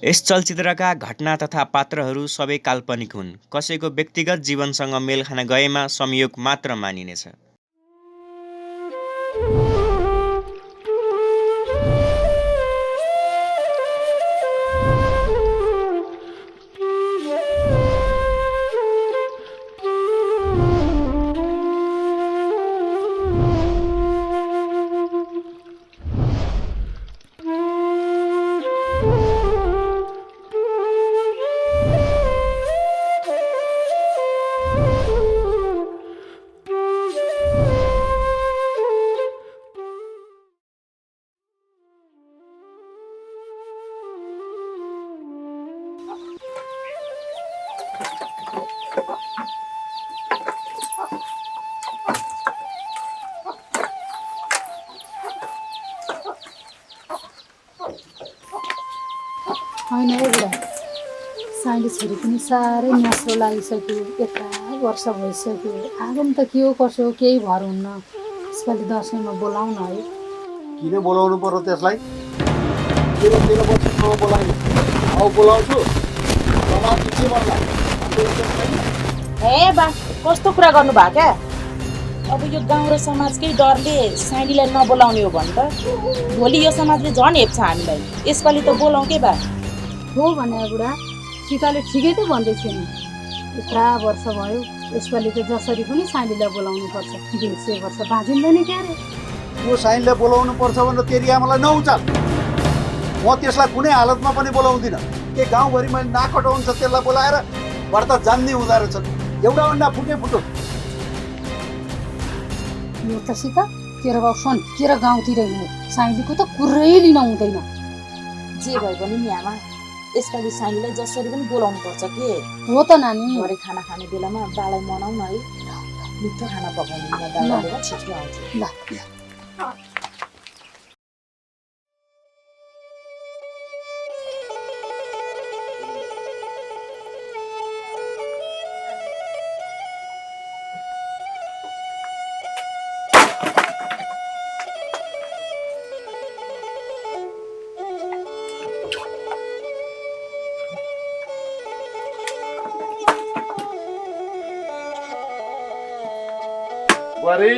यस चलचित्रका घटना तथा पात्रहरू सबै काल्पनिक हुन्। कसैको व्यक्तिगत जीवनसँग मेल खान गएमा संयोग मात्र मानिनेछ। होइन है बुढा, साइली छोरी पनि साह्रै न्यास्रो लागिसक्यो। यत्रा वर्ष भइसक्यो। आगम त के हो कसो हो केही भर हुन्न। यसपालि दसैँमा बोलाउन है। किन बोलाउनु पर्यो त्यसलाई? 13 वर्षसम्म बोलाएँ। अब बोलाउँछु। समाज के भन्ला? ए बा कस्तो कुरा गर्नु भयो क्या? अब यो गाउँ र समाजकै डरले साइलीलाई नबोलाउने हो भने त भोलि यो समाजले झन् हेप्छ हामीलाई। यसपालि त बोलाउँ के बा? हो भने बुढा, सीताले ठिकै त भन्दैछ नि। यत्रा वर्ष भयो, यसपालि त जसरी पनि साइलीलाई बोलाउनु पर्छ। 200 वर्ष बाँचिँदैन क्या रे। त्यो साइनलाई बोलाउनु पर्छ भनेर तेरी आमालाई नउचाल। म त्यसलाई कुनै हालतमा पनि बोलाउँदिनँ। के गाउँभरि मैले नाक कटाउँछ त्यसलाई बोलाएर व्रत जान्ने हुँदो रहेछ। एउटा अन्डा फुटो। यो त सीता तेरो बाउ सन्केर गाउँतिर हिँड्यो। साइलीको त कुरै लिन हुँदैन। जे भए पनि नि आमा, यसपालि साइलीलाई जसरी पनि बोलाउनु पर्छ के? हो त नानी। घरे खाना खाने बेलामा बालाई मनाउँ न है। मिठो खाना पकाउनु म दाइले छिटो आउँछु। ल बुहारी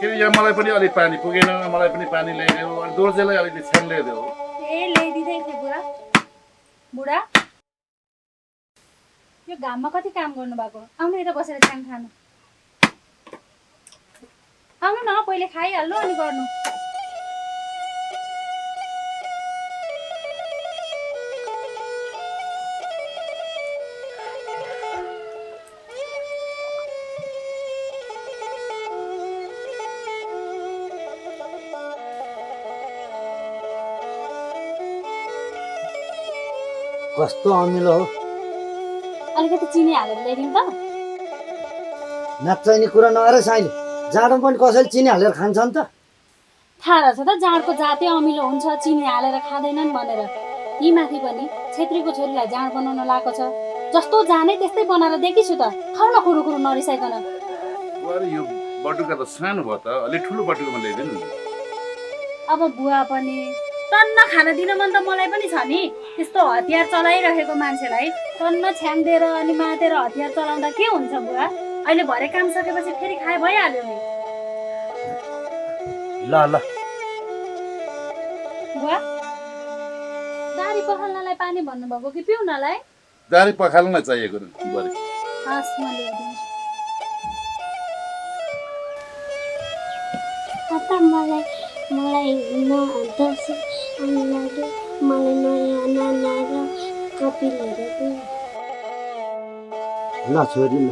के यहाँ मलाई पनि अलिक पानी पुगेन। मलाई पनि पानी ल्याइदेऊ। अनि दोर्जेलाई अलिकति छ्यान ल्याइदेऊ। ए ल्याइदिँदै थिएँ बुढा। बुढा, यो घाममा कति काम गर्नु भएको? आउनु यता बसेर छ्याङ खानु। आउनु न, पहिले खाइहाल्नु अनि गर्नु। कस्तो अमिलो हो। अलिकति चिनी हालेर ल्याइदिउँ त? नचाहिने कुरा नगर साइली। जाडो पनि कसैले चिनी हालेर खान्छ नि त? थाहा रहेछ त जाँडको जातै अमिलो हुन्छ, चिनी हालेर खाँदैनन् भनेर। यी माथि पनि छेत्रीको छोरीलाई जाँड बनाउन लागेको छ। जस्तो जानै त्यस्तै बनाएर देखिछु त। खाउ न कुरु नरिसाइकन। बुहारी यो बटुका त सानो भयो त। अलिक ठुलो बटुकामा ल्याइदिनु नि। अब बुवा पनि टन्न खाना दिन मन त मलाई पनि छ नि। त्यस्तो हतियार चलाइरहेको मान्छेलाई टन्न छ्याङ दिएर अनि मातेर हतियार चलाउँदा के हुन्छ बुवा? अहिले भरे काम सकेपछि फेरि खाए भइहाल्यो नि। ल ल बुवा, दारी पखाल्नलाई पानी भन्नुभएको कि पिउनलाई? दारी पखाल्न चाहिएको नि बुहारी। हस्, म ल्याइदिन्छु। आता मलाई दसैँ आउनु लाग्यो। मलाई नयाँ नाना र कपी लिएर दिनु। ल छोरी, ल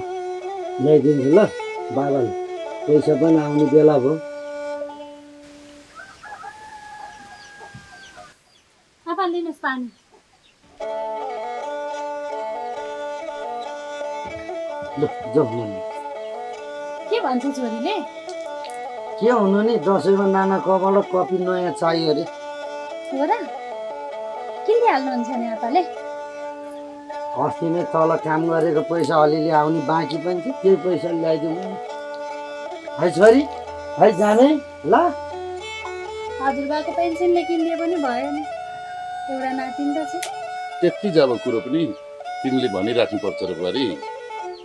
ल्याइदिन्छु ल। बाबाले पैसा पनि आउने बेला भयो। आफा लिनुहोस् पानी। ल जाऊ मम्मी। के भन्छ छोरीले? के हुनु नि, दसैँमा नाना कपाल र कपी नयाँ चाहियो अरे। हो र? किनिदिइहाल्नुहुन्छ नि आपाले? अस्ति नै तल काम गरेको पैसा अलिअलि आउने बाँकी पनि थियो। त्यही पैसा ल्याइदिउँ है छोरी। है जाने ल। हजुरबाको पेन्सनले किनिदिए पनि भयो नि। एउटा नातिन त छ। त्यति जब कुरो पनि तिमीले भनिराख्नुपर्छ र बुहारी।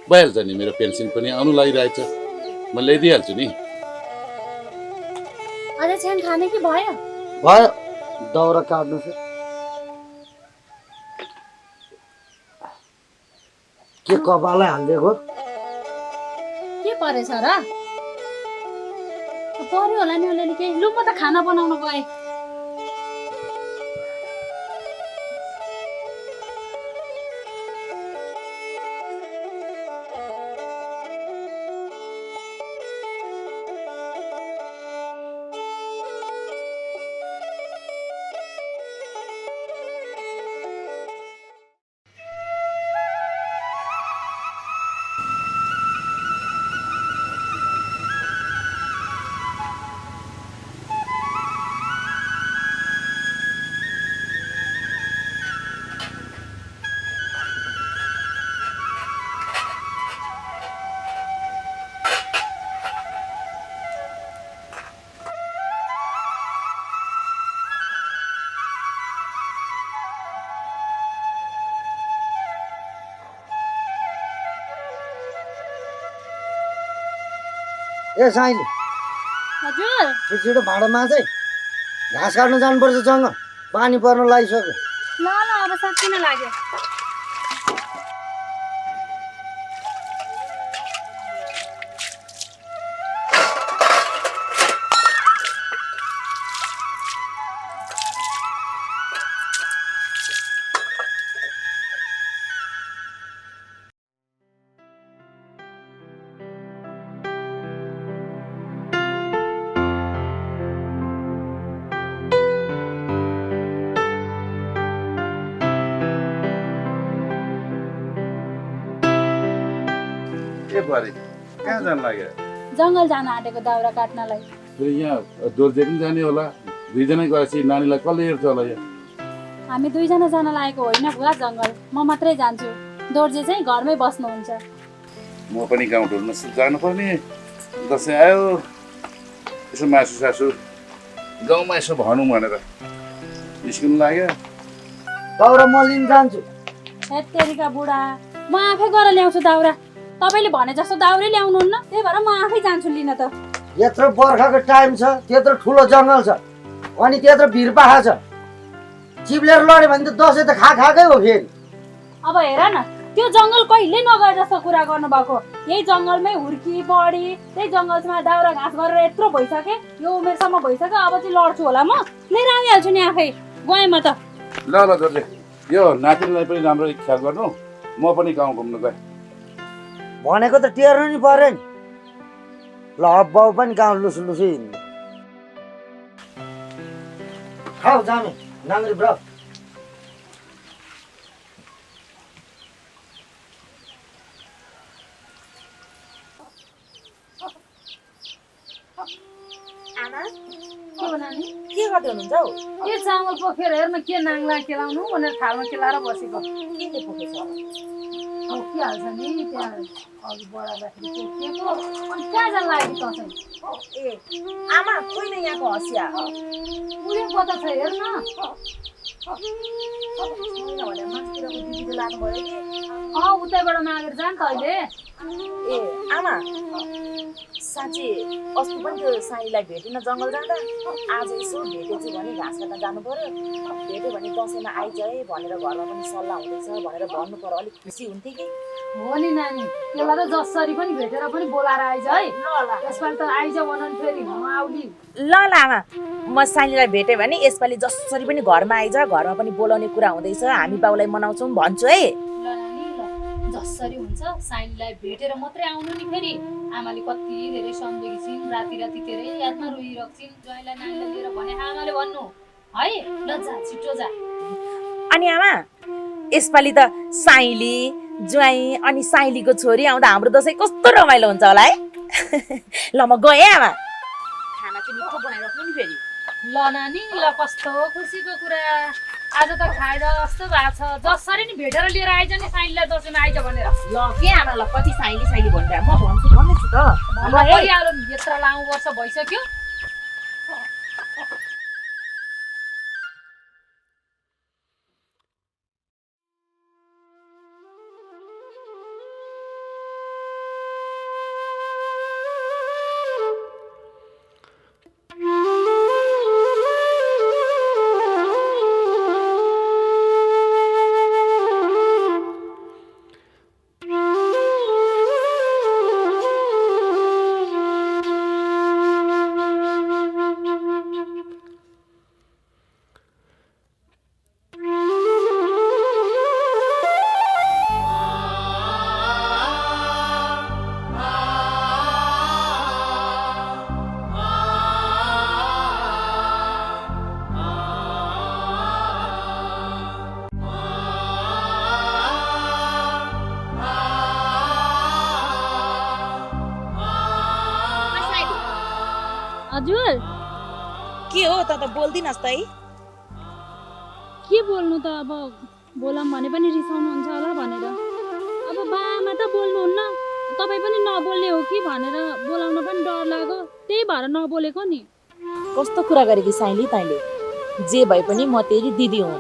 भइहाल्छ नि, मेरो पेन्सन पनि आउनु लागिरहेछ, म ल्याइदिइहाल्छु नि। अझै छ्याङ खाने कि भयो? भयो, दाउरा काट्नु छ। के कपालै हालिदिएको? के परेछ र? पर्यो होला नि अलिअलि केही। लु म त खाना बनाउन गएँ। ए साइली, हजुर छिटो भाँडामा चाहिँ घाँस काट्नु जानुपर्छ जङ्गल, पानी पर्न लागिसक्यो। ल ल अब सकिन लाग्यो। ए बुहारी, कहाँ जानु लाग्यो? जङ्गल जान आँटेको दाउरा काट्नलाई। फेरि यहाँ दोर्जे पनि जाने होला, दुईजनै गएपछि नानीलाई कसले हेर्छ होला यहाँ? हामी दुईजना जान लागेको होइन बुवा जङ्गल, म मात्रै जान्छु। दोर्जे चाहिँ घरमै बस्नुहुन्छ। म पनि गाउँ ढुल्न जानुपर्ने, दसैँ आयो यसो मासु सासु गाउँमा यसो भनौँ भनेर निस्किनु लाग्यो। दाउरा म लिन जान्छु। हेत्तेरिका बुढा, म आफै गएर ल्याउँछु दाउरा। तपाईँले भने जस्तो दाउरै ल्याउनुहुन्न, त्यही भएर म आफै जान्छु लिन त। यत्रो बर्खाको टाइम छ, त्यत्रो ठुलो जङ्गल छ, अनि त्यत्रो भिरपाखा छ, चिप्लेर लड्यो भने त दसैँ त खाएकै हो फेरि। अब हेर न, त्यो जङ्गल कहिले नगए जस्तो कुरा गर्नुभएको। यही जङ्गलमै हुर्की बढी, त्यही जङ्गलमा दाउरा घाँस गरेर यत्रो भइसके, यो उमेरसम्म भइसक्यो। अब चाहिँ लड्छु होला म, लिएर आइहाल्छु नि आफै। गएँ म त। ल ल दोर्जे, यो नातिनीलाई पनि राम्रो ख्याल गर्नु, म पनि गाउँ घुम्नु गएँ। भनेको त टेर्नु नि पर्यो नि। ल अब बाउ पनि गाउँ लुसु लुसु हिँड्नु। खाऊ जानु नाङ्ग्री ब्रो। आमा के हो नानी? के गर्दै हुनुहुन्छ हौ? के चामल पोखेर हेर्न के नाङ्ला केलाउनु भनेर थालमा केलाएर बसेको। के पोखेछ? पोखिहाल्छ नि, त्यहाँ अघि बढाउँदाखेरि पोखिएको। अनि कहाँ जान लाग्यो त चाहिँ? ए आमा खोइ न यहाँको हँसिया। उडेको त छ हेर्न। भने माथितिरको दिदीले लानुभयो कि? उतैबाट मागेर जान त अहिले। ए आमा साँच्ची अस्ति पनि त्यो साईलाई भेटिन जङ्गल जाँदा, आज यसो भेटेछु भने घाँस काट्न जानु पर्यो, भेट्यो भने दसैँमा आइज है भनेर घरमा पनि सल्लाह हुँदैछ भनेर भन्नु पर्यो, अलिक खुसी हुन्थ्यो कि। हो नि नानी, त्यसलाई त जसरी पनि भेटेर पनि बोलाएर आइज है। ल यसपालि त आइज भन फेरि म आउली। ल ल आमा, म साइलीलाई भेटेँ भने यसपालि जसरी पनि घरमा आइज, घरमा पनि बोलाउने कुरा हुँदैछ, हामी बाउलाई मनाउँछौँ भन्छु है। ल नानी ल, जसरी हुन्छ साइलीलाई भेटेर मात्रै आउनु नि। फेरि आमाले कति धेरै सम्झेकी छिन्, राति राति धेरै यादमा रोइरहेको छिन्। ज्वाइँलाई नानीलाई लिएर भने आमाले भन्नु है। ल जा छिटो जा। अनि आमा यसपालि त साइली ज्वाइँ अनि साइलीको छोरी आउँदा हाम्रो दसैँ कस्तो रमाइलो हुन्छ होला है। ल म गएँ आमा, खाना चाहिँ मिठो बनाइराख्नु नि फेरि। ल नानी ल, कस्तो खुसीको कुरा। आज त खाएर जस्तो भएको छ। जसरी नि भेटेर लिएर आइज नि साइलीलाई दसैँमा आइज भनेर। ल के आमा, ल कति साइली साइली भनेर म भन्छु भन्दैछु त। परिहाल्यो नि, यत्रो लामो वर्ष भइसक्यो। हजुर के हो त बोल्दिनस् त है? के बोल्नु त अब बोलौँ भने पनि रिसाउनुहुन्छ होला भनेर। अब बाआमा त बोल्नुहुन्न, तपाईँ पनि नबोल्ने हो कि भनेर बोलाउन पनि डर लाग्यो, त्यही भएर नबोलेको नि। कस्तो कुरा गरेकी साइली तैँले? जे भए पनि म तेरी दिदी हुँ।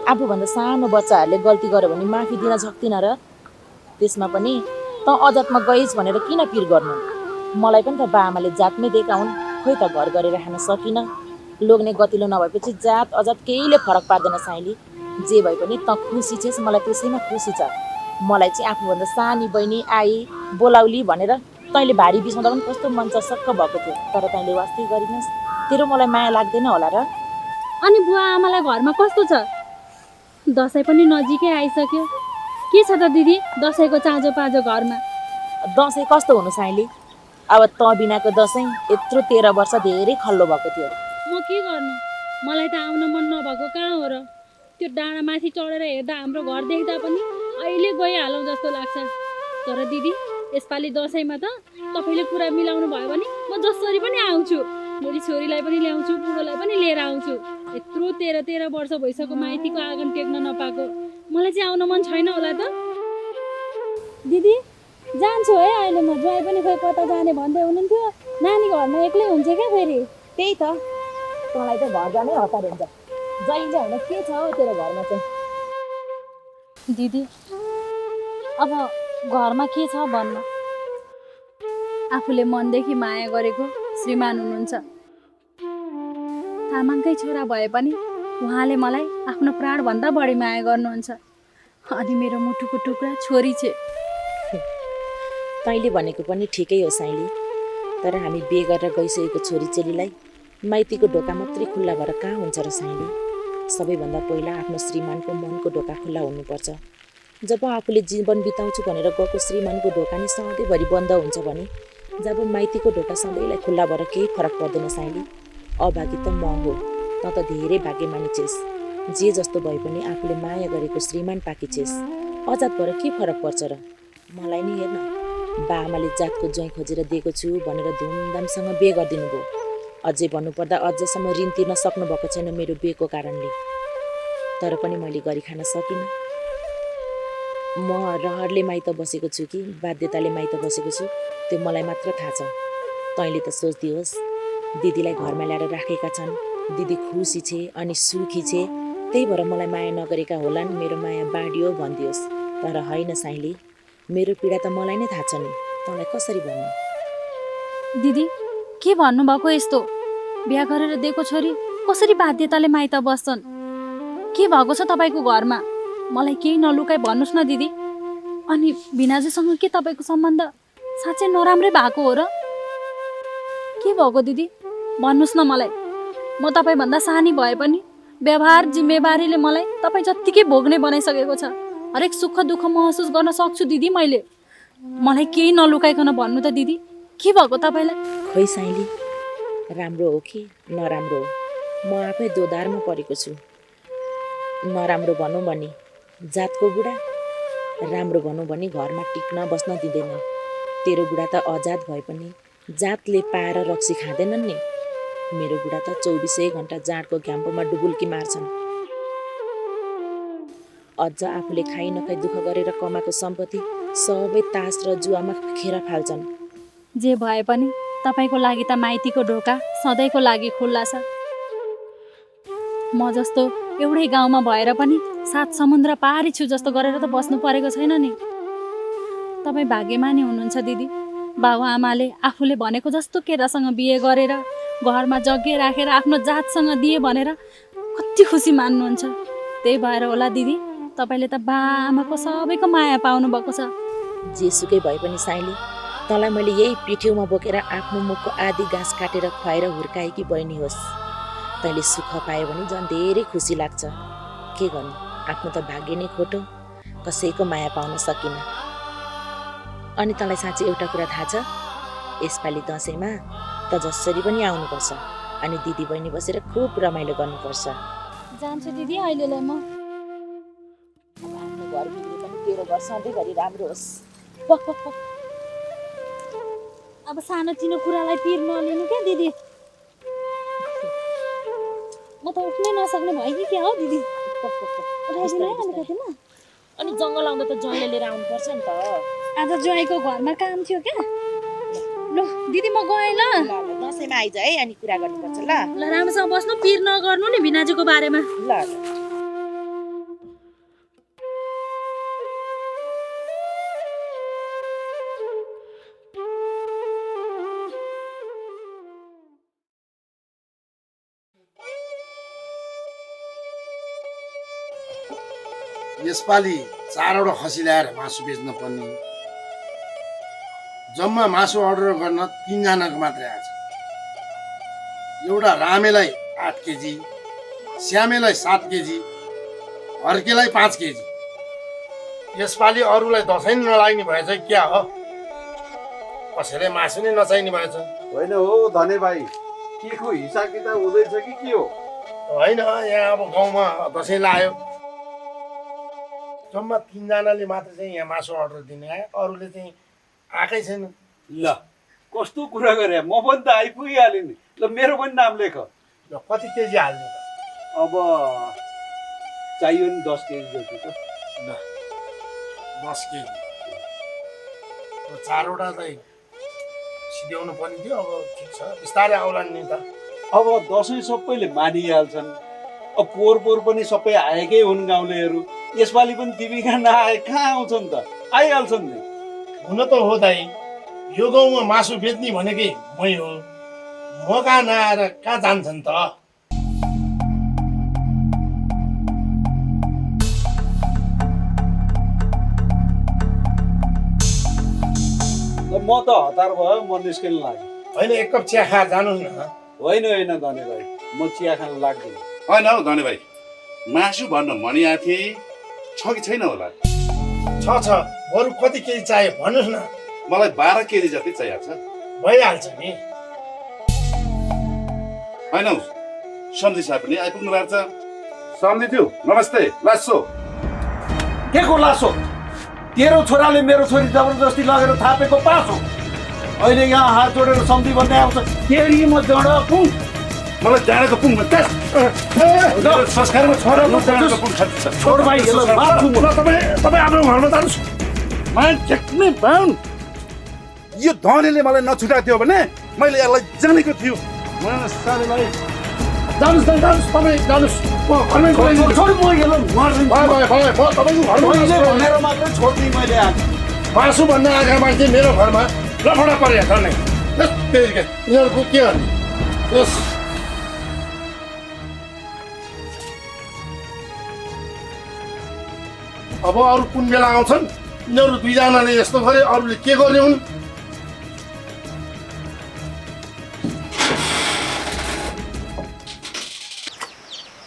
आफूभन्दा सानो बच्चाहरूले गल्ती गर्यो भने माफी दिन सक्दिन र? त्यसमा पनि त अजातमा गइस् भनेर किन पिर गर्नु? मलाई पनि त बाआमाले जातमै दिएका हुन्, खोइ त घर गरेर खान सकिनँ। लोग्ने गतिलो नभएपछि जात अजात केहीले फरक पार्दैन साइली। जे भए पनि त खुसी छेस्, मलाई त्यसैमा खुसी छ। मलाई चाहिँ आफूभन्दा सानी बहिनी आई बोलाउली भनेर तैँले भारी बिसाउँदा पनि कस्तो मन चसक्क भएको थियो, तर तैँले वास्तै गरिनस्। तेरो मलाई माया लाग्दैन होला र? अनि बुवा आमालाई घरमा कस्तो छ? दसैँ पनि नजिकै आइसक्यो, के छ त दिदी दसैँको चाँजो पाँजो घरमा? दसैँ कस्तो हुनु साइली? अब त बिनाको दसैँ यत्रो 13 वर्ष धेरै खल्लो भएको थियो। म के गर्नु, मलाई त आउन मन नभएको कहाँ हो र? त्यो डाँडा माथि चढेर हेर्दा हाम्रो घर देख्दा पनि अहिले गइहालौँ जस्तो लाग्छ। तर दिदी यसपालि दसैँमा त तपाईँले कुरा मिलाउनु भयो भने म जसरी पनि आउँछु। मेरी छोरीलाई पनि ल्याउँछु, बुढोलाई पनि लिएर आउँछु। यत्रो 13 वर्ष भइसक्यो माइतीको आँगन टेक्न नपाएको, मलाई चाहिँ आउन मन छैन होला त? दिदी जान्छु है अहिले म, ज्वाइँ पनि खोइ कता जाने भन्दै हुनुहुन्थ्यो। नानी घरमा एक्लै हुन्छ क्या फेरि? त्यही त, तँलाई त घर जानै हतार हुन्छ। जहिले हुन के छ हौ तेरो घरमा चाहिँ? दिदी अब घरमा के छ भन्नु, आफूले मनदेखि माया गरेको श्रीमान हुनुहुन्छ। तामाङकै छोरा भए पनि उहाँले मलाई आफ्नो प्राणभन्दा बढी माया गर्नुहुन्छ। अनि मेरो मुटुको टुक्रा छोरी छे। तैँले भनेको पनि ठिकै हो साइली, तर हामी बिहे गरेर गइसकेको छोरीचेलीलाई माइतीको ढोका मात्रै खुल्ला भएर कहाँ हुन्छ र साइली? सबैभन्दा पहिला आफ्नो श्रीमानको मनको ढोका खुल्ला हुनुपर्छ। जब आफूले जीवन बिताउँछु भनेर गएको श्रीमानको ढोका नि सधैँभरि बन्द हुन्छ भने जब माइतीको ढोका सधैँलाई खुल्ला भएर केही फरक पर्दैन साइली। अभागी त म हो, त त धेरै भाग्यमानी छेस्। जे जस्तो भए पनि आफूले माया गरेको श्रीमान पाकी छेस्। अजात भएर के फरक पर्छ र? मलाई नि हेर्न, बाआमाले जातको ज्वाइँ खोजेर दिएको छु भनेर धुमधामसँग बिहे गरिदिनु भयो। अझै भन्नुपर्दा अझसम्म ऋण तिर्न सक्नु भएको छैन मेरो बिहेको कारणले। तर पनि मैले गरी खान सकिनँ। म रहरले माइत बसेको छु कि बाध्यताले माइत बसेको छु त्यो मलाई मात्र थाहा छ। तैँले त सोच्दियोस्, दिदीलाई घरमा ल्याएर राखेका छन्, दिदी खुसी छे अनि सुखी छे, त्यही भएर मलाई माया नगरेका होलान्, मेरो माया बाँडियो भनिदियोस्। तर होइन साइली, मेरो पीडा त मलाई नै थाहा छ नि, तँलाई कसरी भन्नु? दिदी के भन्नुभएको यस्तो? बिहा गरेर दिएको छोरी कसरी बाध्यताले माइत बस्छन्? के भएको छ तपाईँको घरमा? मलाई केही नलुकाइ भन्नुहोस् न दिदी। अनि भिनाजुसँग के तपाईँको सम्बन्ध साँच्चै नराम्रै भएको हो र? के भएको दिदी भन्नुहोस् न मलाई। म तपाईँभन्दा सानी भए पनि व्यवहार जिम्मेवारीले मलाई तपाईँ जत्तिकै भोग्ने बनाइसकेको छ। हरेक सुख दुःख महसुस गर्न सक्छु दिदी मैले। मलाई केही नलुकाइकन भन्नु त दिदी, के भएको तपाईँलाई? खोइ साइली, राम्रो हो कि नराम्रो हो म आफै दोधारमा परेको छु। नराम्रो भनौँ भने जातको बुढा, राम्रो भनौँ भने घरमा टिक्न बस्न दिँदैनन्। तेरो बुढा त अजात भए पनि जातले पाएर रक्सी खाँदैनन् नि। मेरो बुढा त 24 घन्टा जाँडको घ्याम्पोमा डुबुल्की मार्छन्। अझ आफूले खाइ नखाइ दुःख गरेर कमाएको सम्पत्ति सबै तास र जुवामा खेर फाल्छन्। जे भए पनि तपाईँको लागि त माइतीको ढोका सधैँको लागि खुल्ला छ। म जस्तो एउटै गाउँमा भएर पनि 7 समुद्र पारी छु जस्तो गरेर त बस्नु परेको छैन नि। तपाईँ भाग्यमानी हुनुहुन्छ दिदी। बाबुआमाले आफूले भनेको जस्तो केटासँग बिहे गरेर घरमा जग्गे राखेर आफ्नो जातसँग दिए भनेर कति खुसी मान्नुहुन्छ। त्यही भएर होला दिदी तपाईँले त बाआमाको सबैको माया पाउनु भएको छ। जेसुकै भए पनि साइली, तँलाई मैले यही पिठ्यौमा बोकेर आफ्नो मुखको आधी घाँस काटेर खुवाएर हुर्काएकी बहिनी होस्। तैँले सुख पायो भने झन् धेरै खुसी लाग्छ। के गर्नु, आफ्नो त भाग्य नै खोटो, कसैको माया पाउन सकिनँ। अनि तँलाई साँच्चै एउटा कुरा थाहा छ? यसपालि दसैँमा त जसरी पनि आउनुपर्छ अनि दिदी बहिनी बसेर खुब रमाइलो गर्नुपर्छ। जान्छु दिदी अहिलेलाई म। अब आफ्नो घर बिग्रे पनि तेरो घर सधैँभरि राम्रो होस्। पक पक पक। अब सानोतिनो कुरालाई पिर नलिनु क्या दिदी। त उठ्नै नसक्ने भयो कि क्या हो दिदी उठाइदिनु है अलिकति ल अनि जङ्गल आउँदा त ज्वाइँले लिएर आउनुपर्छ नि त। आज ज्वाइँको घरमा काम थियो क्या ल दिदी म गएँ ल ल ल दसैँमा आइज है अनि कुरा गर्नुपर्छ ल। ल राम्रोसँग बस्नु पिर नगर्नु नि भिनाजुको बारेमा ल ल। यसपालि 4वटा खसी ल्याएर मासु बेच्न पर्ने। जम्मा मासु अर्डर गर्न 3 जनाको मात्रै आछ। एउटा रामेलाई 8 केजी, श्यामेलाई 7 केजी, हर्केलाई 5 केजी। यसपालि अरूलाई दसैँ नलाग्ने भएछ क्या हो? कसैले मासु नै नचाहिने भएछ। होइन हो धने भाइ के को हिसाब किताब हुँदैछ कि के हो? होइन यहाँ अब गाउँमा दसैँ लाग्यो, जम्मा 3 जनाले मात्र चाहिँ यहाँ मासु अर्डर दिने आयो, अरूले चाहिँ आएकै छैन। ल कस्तो कुरा गरे म पनि त आइपुगिहालेँ नि। ल मेरो पनि नाम लेख। ल कति केजी हाल्ने त? अब चाहियो नि 10 केजी जति त। ल 10 केजी। 4वटा चाहिँ सिध्याउनु पर्ने थियो। अब ठिक छ बिस्तारै आउलान् नि त। अब दसैँ सबैले मानिहाल्छन्। अब पोहोर पनि सबै आएकै हुन् गाउँलेहरू। यसपालि पनि तिमीका नआए कहाँ आउँछन् त? आइहाल्छन् नि। हुन त हो दाइ, यो गाउँमा मासु बेच्ने भनेकै मै हो। म कहाँ नआएर कहाँ जान्छन् त? म त हतार भयो, म निस्किन लाग्यो। होइन एक कप चिया खाएर जानुहोस् न। होइन होइन धने भाइ म चिया खान लाग्दिनँ। होइन हौ धने भाइ, मासु भन्न भनिआएको थिएँ, छ कि छैन होला? छ बरु कति केजी चाहियो भन्नुहोस् न। मलाई 12 केजी जति चाहिएको छ। भइहाल्छ नि। होइन हौ सम्झी साहब पनि आइपुग्नु भएको छ। सम्झिथ्यो नमस्ते लासो। के को लासो? तेरो छोराले मेरो छोरी जबरजस्ती लगेर थापेको पास हो। अहिले यहाँ हात जोडेर सम्झी भन्ने आउँछ। तेरी म जडा पुङ। मलाई जाँडाको पुङ संस्कारमा छोरा जाँडाको पुङ खान्छ। छोड भाइ यसलाई मार्छु म। तपाईँ आफ्नो घरमा जानुहोस्। मान्छेक्ने बाहुन, यो धनीले मलाई नछुटाएको थियो भने मैले यसलाई जानेको थियो। जानुहोस् तपाईँ जानुहोस्। म घरमै गइदिन्छु। छोड म यसलाई मार्छु। भयो म तपाईँको घरमा मैले भनेर मात्रै छोड्ने मैले आज। मासु भन्न आएका मान्छे मेरो घरमा लफडा परे त नै। यिनीहरूको के गर्ने? यस अब अरू कुन बेला आउँछन्? यिनीहरू 2 जनाले यस्तो गरे, अरूले के गर्ने हुन्?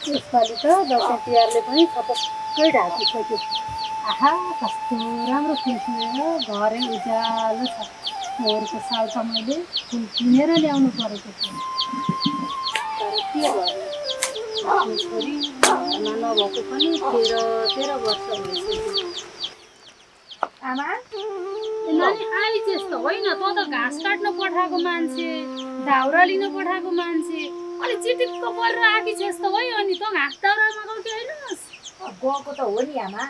यसपालि त दसैँ तिहारले पनि सबैकै ढाकिसक्यो। आहा कस्तो राम्रो फुल फुलेर घरै उज्यालो छ। पोहोरको साल त मैले फुल किनेर ल्याउनु परेको थियो, तर के गर्नु छोरी घरमा नभएको पनि 13 वर्ष भइसक्यो। आमा नानी आइजेस् त होइन, तँ त घाँस काट्न पठाएको मान्छे, दाउरा लिन पठाएको मान्छे, अलि चिटिक्क परेर आएकी छेस् त है। अनि त घाँस दाउरा मगाउ कि होइनस्? गएको त हो नि आमा,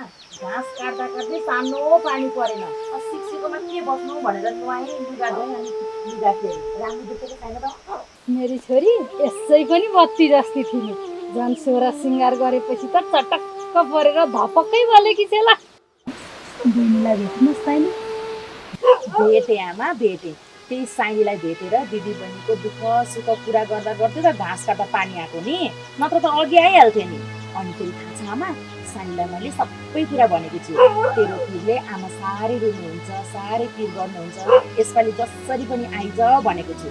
घाँस काट्दा काट्दै सानो पानी परेन। शिक्षिकोमा के बस्नु भनेर नुहाएँ, लुगा धोएँ, अनि लुगा फेरि राम्रो देखेको छैन त। मेरी छोरी यसै पनि बत्ती जस्ती थिइन्, झन् 16 सिँगार गरेपछि त चटक्क परेर धपक्कै बलेकी छेला। बहिनीलाई भेट्नुहोस् छैन? भेटेँ आमा भेटेँ। त्यही साइलीलाई भेटेर दिदी बहिनीको दुःख सुख पुरा गर्दा गर्दै त घाँस काट्दा पानी आएको नि, नत्र त अघि आइहाल्थेँ नि। अनि फेरि थाहा छ आमा, साइलीलाई मैले सबै कुरा भनेको छु। तेरो पिरले आमा साह्रै रुनुहुन्छ, साह्रै पिर गर्नुहुन्छ, यसपालि जसरी पनि आइज भनेको छु।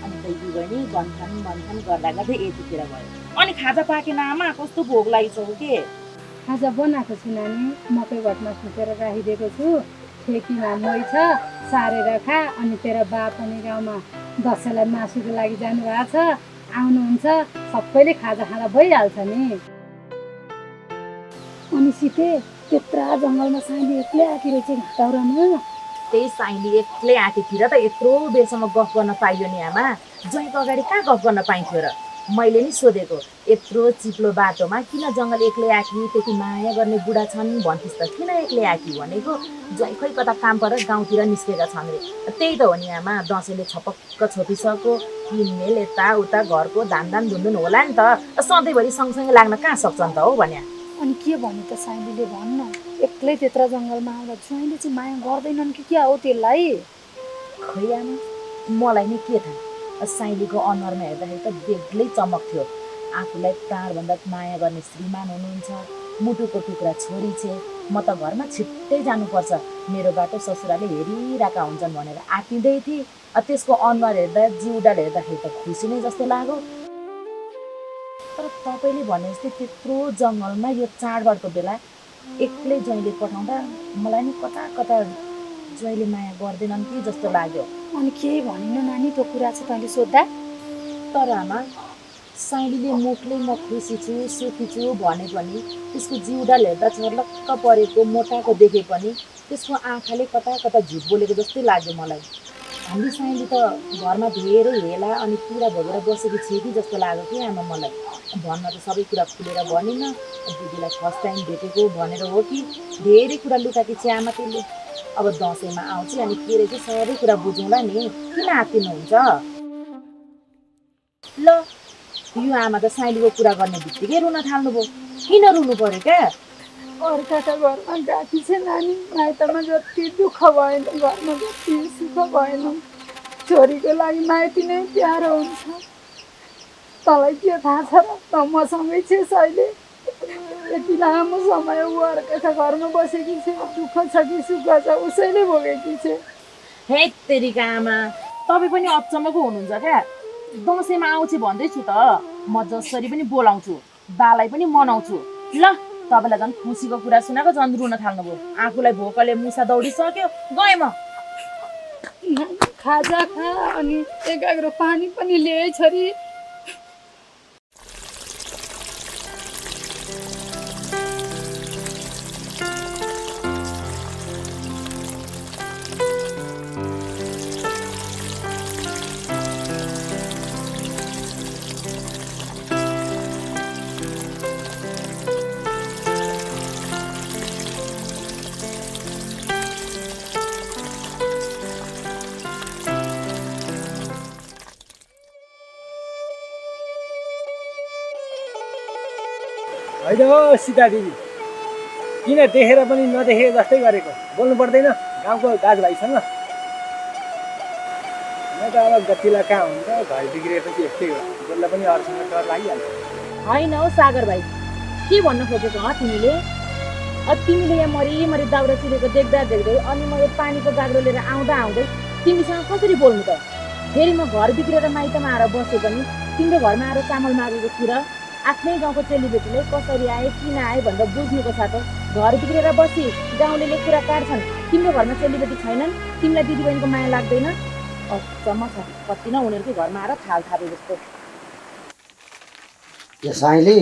अनि दिदी बहिनी गन्थन गर्दा गर्दै यतिखेर भयो। अनि खाजा पाकेन आमा, कस्तो भोक लागिसक्यो के। खाजा बनाएको छु नानी, मकै घटमा फुटेर राखिदिएको छु। ठेकीमा मै छ, सारेर खा। अनि तेरो बा पनि गाउँमा दसैँलाई मासुको लागि जानुभएको छ, आउनुहुन्छ। सबैले खाजा खाँदा भइहाल्छ नि। अनि सिते त्यत्रा जङ्गलमा साइली एक्लै आएकी रहेछ घाँस दाउरामा। त्यही साइली एक्लै आँटीतिर त यत्रो बेरसम्म गफ गर्न पाइयो नि आमा। ज्वाइँको अगाडि कहाँ गफ गर्न पाइन्थ्यो र? मैले नि सोधेको यत्रो चिप्लो बाटोमा किन जङ्गल एक्लै आँकी त्यति माया गर्ने बुढा छन् भन्थिस् त किन एक्लै आँकी भनेको ज्वाइँ खै कता काम परेर गाउँतिर निस्केका छन् रे त्यही त हो नि आमा दसैँले छपक्क छोपिसक्यो किनमेल यताउता घरको धानधान धुनधुन होला नि त सधैँभरि सँगसँगै लाग्न कहाँ सक्छन् त हो भन्या अनि के भन्यो त साइलीले भन्न एक्लै त्यत्र जङ्गलमा आउँदा ज्वाइँले चाहिँ माया गर्दैनन् कि क्या हो त्यसलाई खै आमा मलाई नै के थाहा साइलीको अनुहारमा हेर्दाखेरि त बेग्लै चमक थियो आफूलाई प्राणभन्दा माया गर्ने श्रीमान हुनुहुन्छ मुटुको टुक्रा छोरी छे म त घरमा छिट्टै जानुपर्छ मेरो बाटो ससुराले हेरिरहेका हुन्छन् भनेर आँटिँदै थिएँ त्यसको अनुहार हेर्दा जिउडाल हेर्दाखेरि त खुसी नै जस्तो लाग्यो तर तपाईँले भने जस्तै त्यत्रो जङ्गलमा यो चाडबाडको बेला एक्लै ज्वाइँले पठाउँदा मलाई नि कता कता ज्वाइँले माया गर्दैनन् कि जस्तो लाग्यो अनि के भनिनु नानी त्यो कुरा चाहिँ तैँले सोद्धा तर आमा साइलीले मुखले म खुसी छु सुखी छु भने पनि त्यसको जिउडाल हेर्दा चर्लक्क परेको मोटाको देखे पनि त्यसको आँखाले कता कता झुट बोलेको जस्तै लाग्यो मलाई हाम्रो साइली त घरमा धेरै हेला अनि पुरा भोगेर बसेको थियो कि जस्तो लाग्यो कि आमा मलाई भन्न त सबै कुरा खुलेर भनिनँ दिदीलाई फर्स्ट टाइम भेटेको भनेर हो कि धेरै कुरा लुकाकी छ आमा त्यसले अब दसैँमा आउँछ अनि के रहेछ सबै कुरा बुझौँला नि किन आत्तिनुहुन्छ ल यो आमा त साइलीको कुरा गर्ने बित्तिकै रुन थाल्नुभयो किन रुनु पर्यो क्या अर्काका घरमा गाठी छ नानी माइतमा जति दुःख भएन घरमा जति सुख भएन छोरीको लागि माइती नै प्यारो हुन्छ तँलाई के थाहा छ र त मसँगै छेस् अहिले यति लामो समय ऊ अर्काका घरमा बसेकी छ दुःख छ कि सुख छ उसैले भोगेकी छ हे तेरिका आमा तपाईँ पनि अचम्मको हुनुहुन्छ क्या दसैँमा आउँछु भन्दैछु त म जसरी पनि बोलाउँछु बालाई पनि मनाउँछु ल तपाईँलाई झन् खुसीको कुरा सुनाएको झन् रुन थाल्नुभयो आफूलाई भोकले मुसा दौडिसक्यो गएँ म खाजा खा अनि एकाग्रो पानी पनि ल्याए छोरी होइन हो सीता दिदी किन देखेर पनि नदेखेको जस्तै गरेको बोल्नु पर्दैन गाउँको दाजुभाइसँग म त अब गतिला कहाँ हुन्छ घर बिग्रिएपछि यस्तै हो जसलाई पनि अरूसँग डर लागिहाल्छ होइन हौ सागर भाइ के भन्न खोजेको हो तिमीले तिमीले यहाँ मरिमरि दाउरा चुलेको देख्दा देख्दै अनि म यो पानीको गाग्रो लिएर आउँदा आउँदै तिमीसँग कसरी बोल्नु त फेरि म घर बिग्रेर माइतमा आएर बसे पनि तिम्रो घरमा आएर चामल मागेको छु र आफ्नै गाउँको चेलीबेटीले कसरी आए किन आए भनेर बुझ्नुको साथ घर बिग्रेर बसी गाउँले कुरा काट्छन् तिम्रो घरमा चेलीबेटी छैनन् तिमीलाई दिदीबहिनीको माया लाग्दैन अचम्म छ कति न उनीहरूकै घरमा आएर थाल थापे जस्तो यो साइली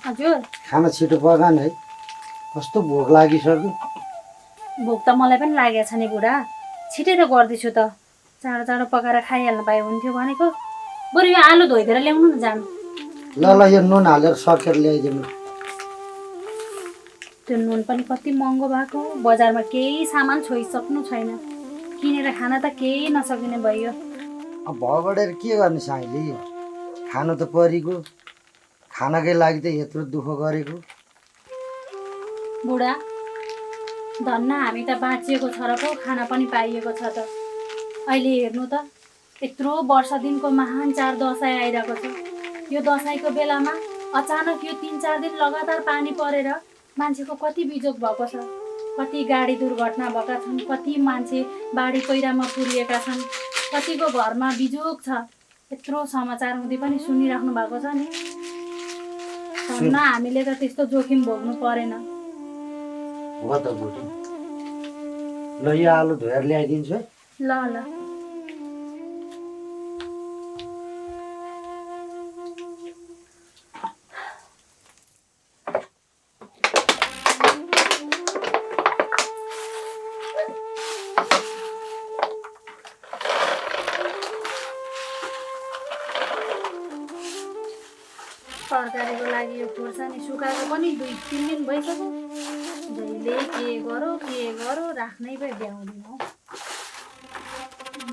हजुर खाना छिटो पकान है कस्तो भोक लागिसक्यो भोक त मलाई पनि लागेको छ नि बुढा छिटै त गर्दैछु त चाँडो चाँडो पकाएर खाइहाल्नु पाए हुन्थ्यो भनेको बरु यो आलु धोइदिएर ल्याउनु न जानु ल ल यो नुन हालेर सकेर ल्याइदिनु त्यो नुन पनि कति महँगो भएको बजारमा केही सामान छोइसक्नु छैन किनेर खाना त केही नसकिने भयो अब भगडेर के गर्ने साइली खानु त परेको खानाकै लागि त यत्रो दुःख गरेको बुढा धन्न हामी त बाँचिएको छ र पो खाना पनि पाइएको छ त अहिले हेर्नु त यत्रो वर्ष दिनको महान चाड दसैँ आइरहेको छ यो दसैँको बेलामा अचानक यो 3-4 दिन लगातार पानी परेर मान्छेको कति बिजोग भएको छ कति गाडी दुर्घटना भएका छन् कति मान्छे बाढी पहिरामा पुरिएका छन् कतिको घरमा बिजोग छ यत्रो समाचार हुँदै पनि सुनिराख्नु भएको छ नि धन्न हामीले त त्यस्तो जोखिम भोग्नु परेन हो त बुढी ल यो आलु धोएर ल्याइदिन्छु है ल ल तरकारीको लागि यो खोर्सानी सुकाएको पनि 2-3 दिन भइसक्यो। जहिले के गरो राख्नै पो भ्याउँदिन हौ।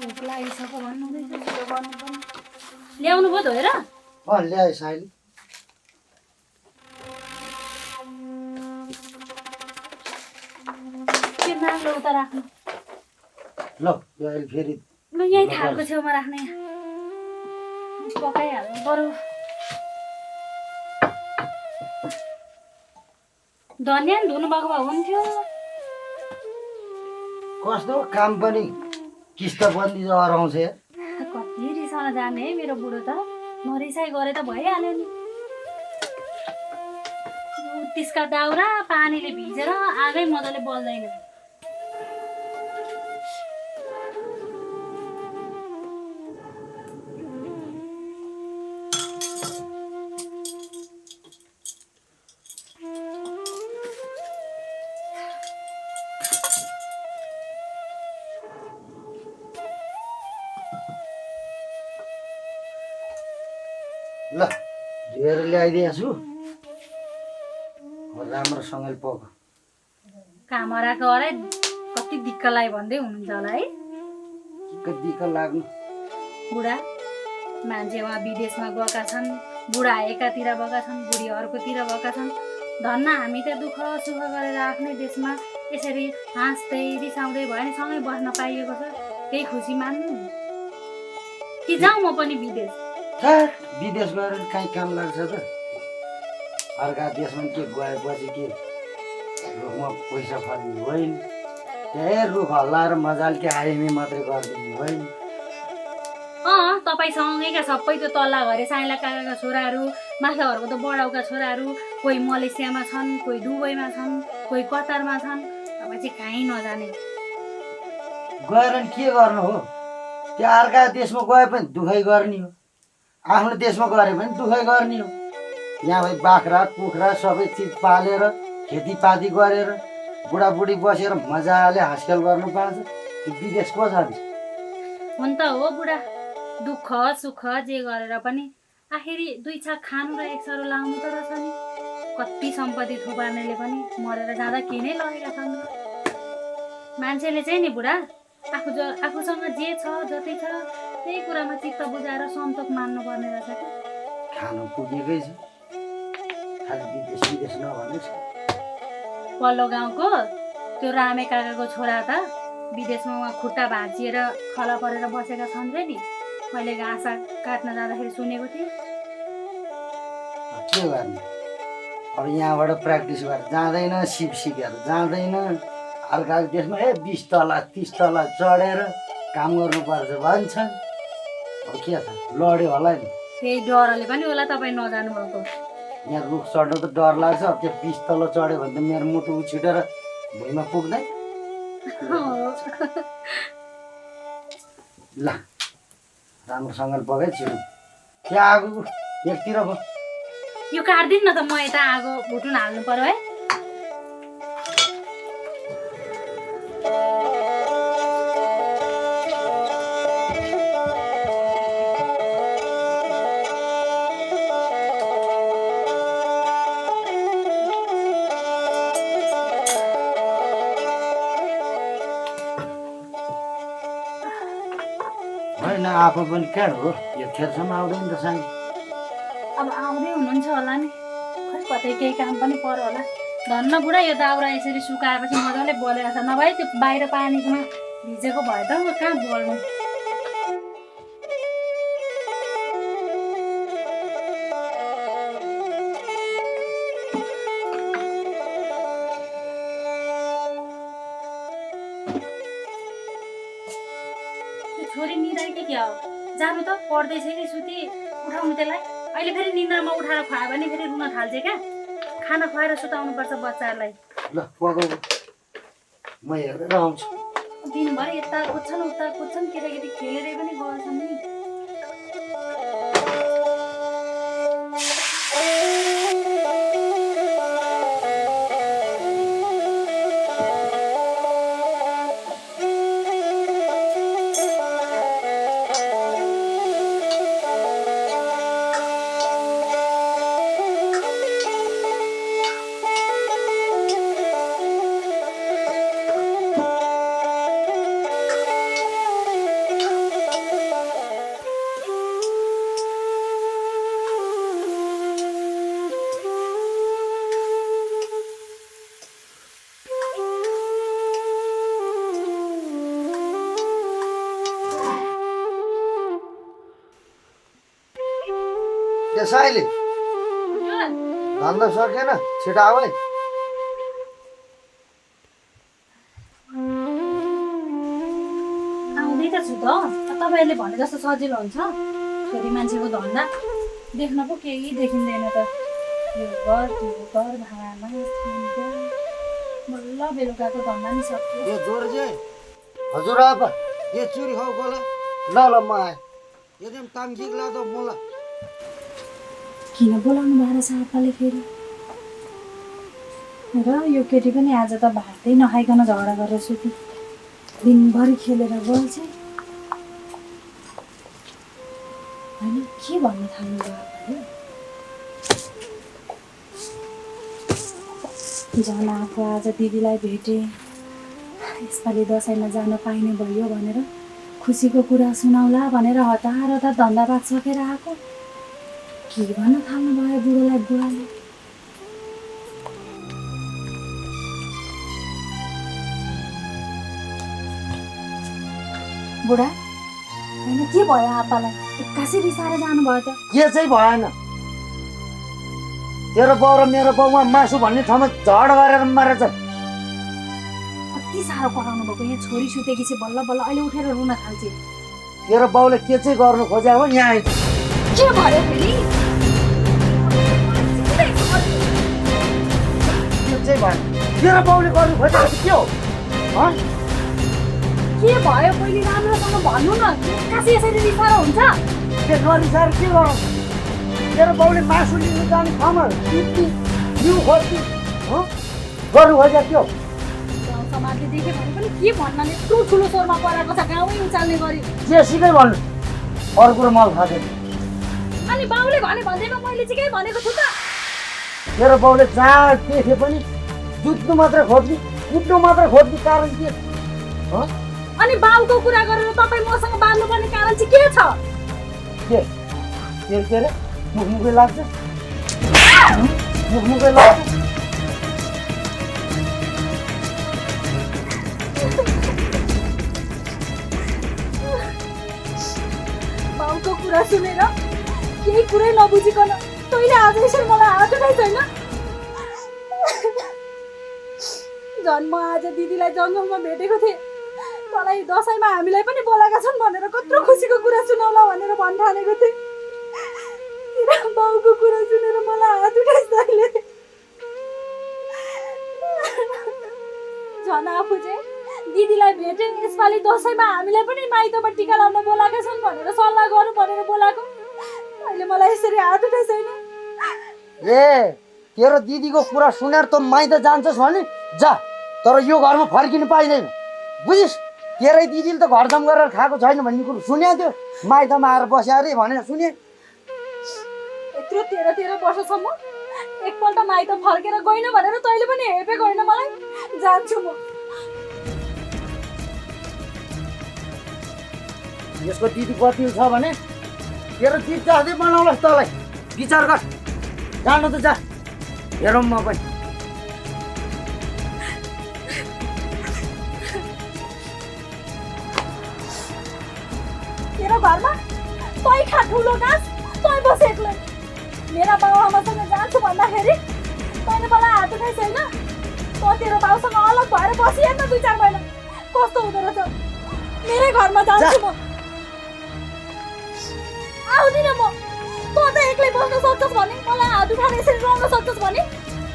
भोक लागिसक्यो भन्नुहुँदैछ, छिटो गर्नु पर्ने। ल्याउनु भयो धोएर? ल्याए साइली। के नाग्लो उता राख्नु। ल यो अहिले फेरि ल यहीँ थालको छेउमा राख्ने। पकाइहाल्नु बरु। धनिया नि धुनु भएको भए हुन्थ्यो। कस्तो काम पनि किस्तबन्दी हराउँछ यार। कति रिसाउन जाने है मेरो बुढो त। नरिसाइ गरे त भइहाल्यो नि। त्यसका दाउरा पानीले भिजेर आगै मजाले बल्दैन। ल धोएर ल्याइदिएको छु। राम्रोसँगले पक। कामरा गरे कति दिक्क लाग्यो भन्दै हुनुहुन्छ होला है। के दिक्क लाग्नु। बुढा मान्छे उहाँ विदेशमा गएका छन्, बुढा एकातिर गएका छन्, बुढी अर्कोतिर गएका छन्। धन्न हामी त दुःख सुख गरेर आफ्नै देशमा यसरी हाँस्दै रिसाउँदै भयो नि सँगै बस्न पाइएको छ। केही खुसी मान्नु कि जाउँ म पनि विदेश। विदेश गएर कहीँ काम लाग्छ त। अर्का देशमा के गएपछि के रुखमा पैसा फर्ने होइन। त्यही रुख हल्लाएर मजाले के आइमी मात्रै गरिदिने होइन। तपाईँसँगैका सबै त्यो तल्ला घरे साइला काकाका छोराहरू, माथिल्लो घरको त बडाउका छोराहरू, कोही मलेसियामा छन्, कोही दुबईमा छन्, कोही कतारमा छन्। तपाईँ चाहिँ कहीँ नजाने। गएर के गर्नु हो। त्यो अर्का देशमा गए पनि दुखै गर्ने हो, आफ्नो देशमा गरे पनि दुखै गर्ने हो। यहाँ भाइ बाख्रा कुखुरा सबै चिज पालेर खेतीपाती गरेर बुढाबुढी बसेर मजाले हाँसखेल गर्नु पाउँछ। त्यो विदेश को छ। हुन त हो बुढा, दुःख सुख जे गरेर पनि आखिरी 2 छाक खानु र 1 सरो लाउनु त रहेछ नि। कति सम्पत्ति थुपार्नेले पनि मरेर जाँदा के नै लगेका छन्। मान्छेले चाहिँ नि बुढा आफूसँग जे छ जति छ त्यही कुरामा चित्त बुझाएर सन्तोष मान्नु पर्ने रहेछ। खानु पुगेकै छ, खालि विदेश विदेश नभन्नुहोस्। पल्लो गाउँको त्यो रामे काकाको छोरा त विदेशमा उहाँ खुट्टा भाँचिएर खला परेर बसेका छन् रे नि। मैले घाँस काट्न जाँदाखेरि सुनेको थिएँ। के गर्ने अब यहाँबाट प्र्याक्टिस गरेर जाँदैन, सिप सिकेर जाँदैन। अर्का देशमा 20 तला 30 तला चढेर काम गर्नुपर्छ भन्छन्। अब के छ लड्यो होला नि। त्यही डरले पनि होला तपाईँ नजानु भएको। यहाँ रुख चढ्नु त डर लाग्छ। अब त्यो 20 तल चढ्यो भने त मेरो मुटु उछिटेर भुइँमा पुग्दैन। ल राम्रोसँगले पकाइ छिटो। त्यो आगो एकतिर भयो। यो काट्दिन न त, म यता आगो भुटुन हाल्नु पर्यो है। होइन आफू पनि कहाँ हो, यो खेरसम्म आउँदैन त साइड। अब आउँदै हुनुहुन्छ होला नि, खै कतै केही काम पनि पर्यो होला। धन्न बुढा यो दाउरा यसरी सुकाएपछि मजाले बलेर छ, नभए त्यो बाहिर पानीमा भिजेको भए त कहाँ बल्नु। छोरी निदाइ के हो, जानु त पढ्दैछ कि सुति उठाउनु त्यसलाई। अहिले फेरि निन्द्रामा उठाएर खुवायो भने फेरि रुन थाल्छ क्या। खाना खुवाएर सुताउनु पर्छ बच्चाहरूलाई। ल पकाउ, म हेरेर आउँछु। दिनभरि यता कुद्छन् उता कुद्छन्, केटाकेटी खेलेरै पनि गर्छन् नि। के साइली धन्दा सकेन छिटो आऊ है आउँदै त छु त तपाईँहरूले भने जस्तो सजिलो हुन्छ छोरी मान्छेको धन्दा देख्न पो केही देखिँदैन त यो घर त्यो घर भाँडामा बल्ल बेलुकाको धन्दा नि सक्यो ये जोर जे हजुर आपा ये चुरी खाऊ बोला ल ल म आएँ एकदम ताङ्किक ला त मोला किन बोलाउनु भएको छ आप्पाले फेरि र यो केटी पनि आज त भातै नखाइकन झगडा गरेर सुति दिनभरि खेलेर बोल्छ होइन के भन्नु थाल्नु भयो आप्पाले झन् आफू आज दिदीलाई भेटेँ यसपालि दसैँमा जान पाइने भयो भनेर खुसीको कुरा सुनाउला भनेर हतार हतार धन्दाबाद सकेर आएको के भन्न थाल्नु भयो बुढोलाई बुढाले बुढा होइन के भयो आप्पालाई एक्कासी रिसाएर जानुभयो त के चाहिँ भएन तेरो बाउ र मेरो बाउमा मासु भन्ने ठाउँमा झड गरेर मारेछ कति साह्रो कराउनु भएको यहाँ छोरी सुतेकी छ बल्ल बल्ल अहिले उठेर रुन थाल्छ तेरो बाउले के चाहिँ गर्नु खोजे हो यहाँ आइज के भयो फेरि के चाहिँ भयो तेरो बाउले गर्नु खोजेको चाहिँ के हो के भयो पहिले राम्रोसँग भन्नु न एक्कासी यसरी रिसाएर हुन्छ के नरिसाएर के गरौँ तेरो बाउले मासु लिनु जाने ठाउँमा जिउ खोज्नु गर्नु खोजेको के हो गाउँ समाजले देख्यो भने पनि के भन्न यत्रो ठुलो स्वरमा परेको छ गाउँमै उचाल्ने गरी जेसुकै भन्नु अरू कुरो मलाई थाहा छैन अनि बाउले भने भन्दैमा मैले चाहिँ के भनेको छु त तेरो बाउले जहाँ देखे पनि जुत्नु मात्र खोज्ने कुट्नु मात्र खोज्ने कारण के अनि बाउको कुरा गरेर तपाईँ मसँग बाँध्नुपर्ने कारण चाहिँ के छ के अरे मुखमुखै लाग्छ मुखमुखै लाग्छ बाउको कुरा सुनेर केही कुरै नबुझिकन तैँले आज यसरी मलाई हात उठाइ छैन झन् म आज दिदीलाई जङ्गलमा भेटेको थिएँ तँलाई दसैँमा हामीलाई पनि बोलाएका छन् भनेर कत्रो खुसीको कुरा सुनाउला भनेर भन्ठानेको थिएँ बाउको कुरा सुनेर मलाई हात उठाइ तैँले झन् आफू चाहिँ दिदीलाई भेटेँ यसपालि दसैँमा हामीलाई पनि माइतमा टिका लाउन बोलाएका छन् भनेर सल्लाह गरौँ भनेर बोलाएको अहिले मलाई यसरी हात उठाइ छैन ए तेरो दिदीको कुरा सुनेर त माइत जान्छस् भने जा तर यो घरमा फर्किनु पाइँदैन बुझिस् तेरै दिदीले त घरदाम गरेर खाएको छैन भन्ने कुरो सुन्या थियो माइतमा आएर बस्या अरे भनेर सुने यत्रो 13 वर्षसम्म एकपल्ट माइत फर्केर गइन भनेर तैँले पनि हेपेको होइन मलाई जान्छु म यसको दिदी कति छ भने तेरो चिज जस्तै बनाउलास् तँलाई विचार गर जानु त जा हेरौँ म पनि तेरो घरमा तै खा ठुलो गाँस तै बस एक्लै मेरा बाउ आमासँग जान्छु भन्दाखेरि तैँले मलाई हात उठाइ छैन त तेरो बाउसँग अलग भएर बसिहेर्न 2-4 महिना कस्तो हुँदो रहेछ मेरै घरमा जान्छु म आउँदिनँ म त एक्लै बस्न सक्छस् भने मलाई हात उठाएर यसरी रहन सक्छस् भने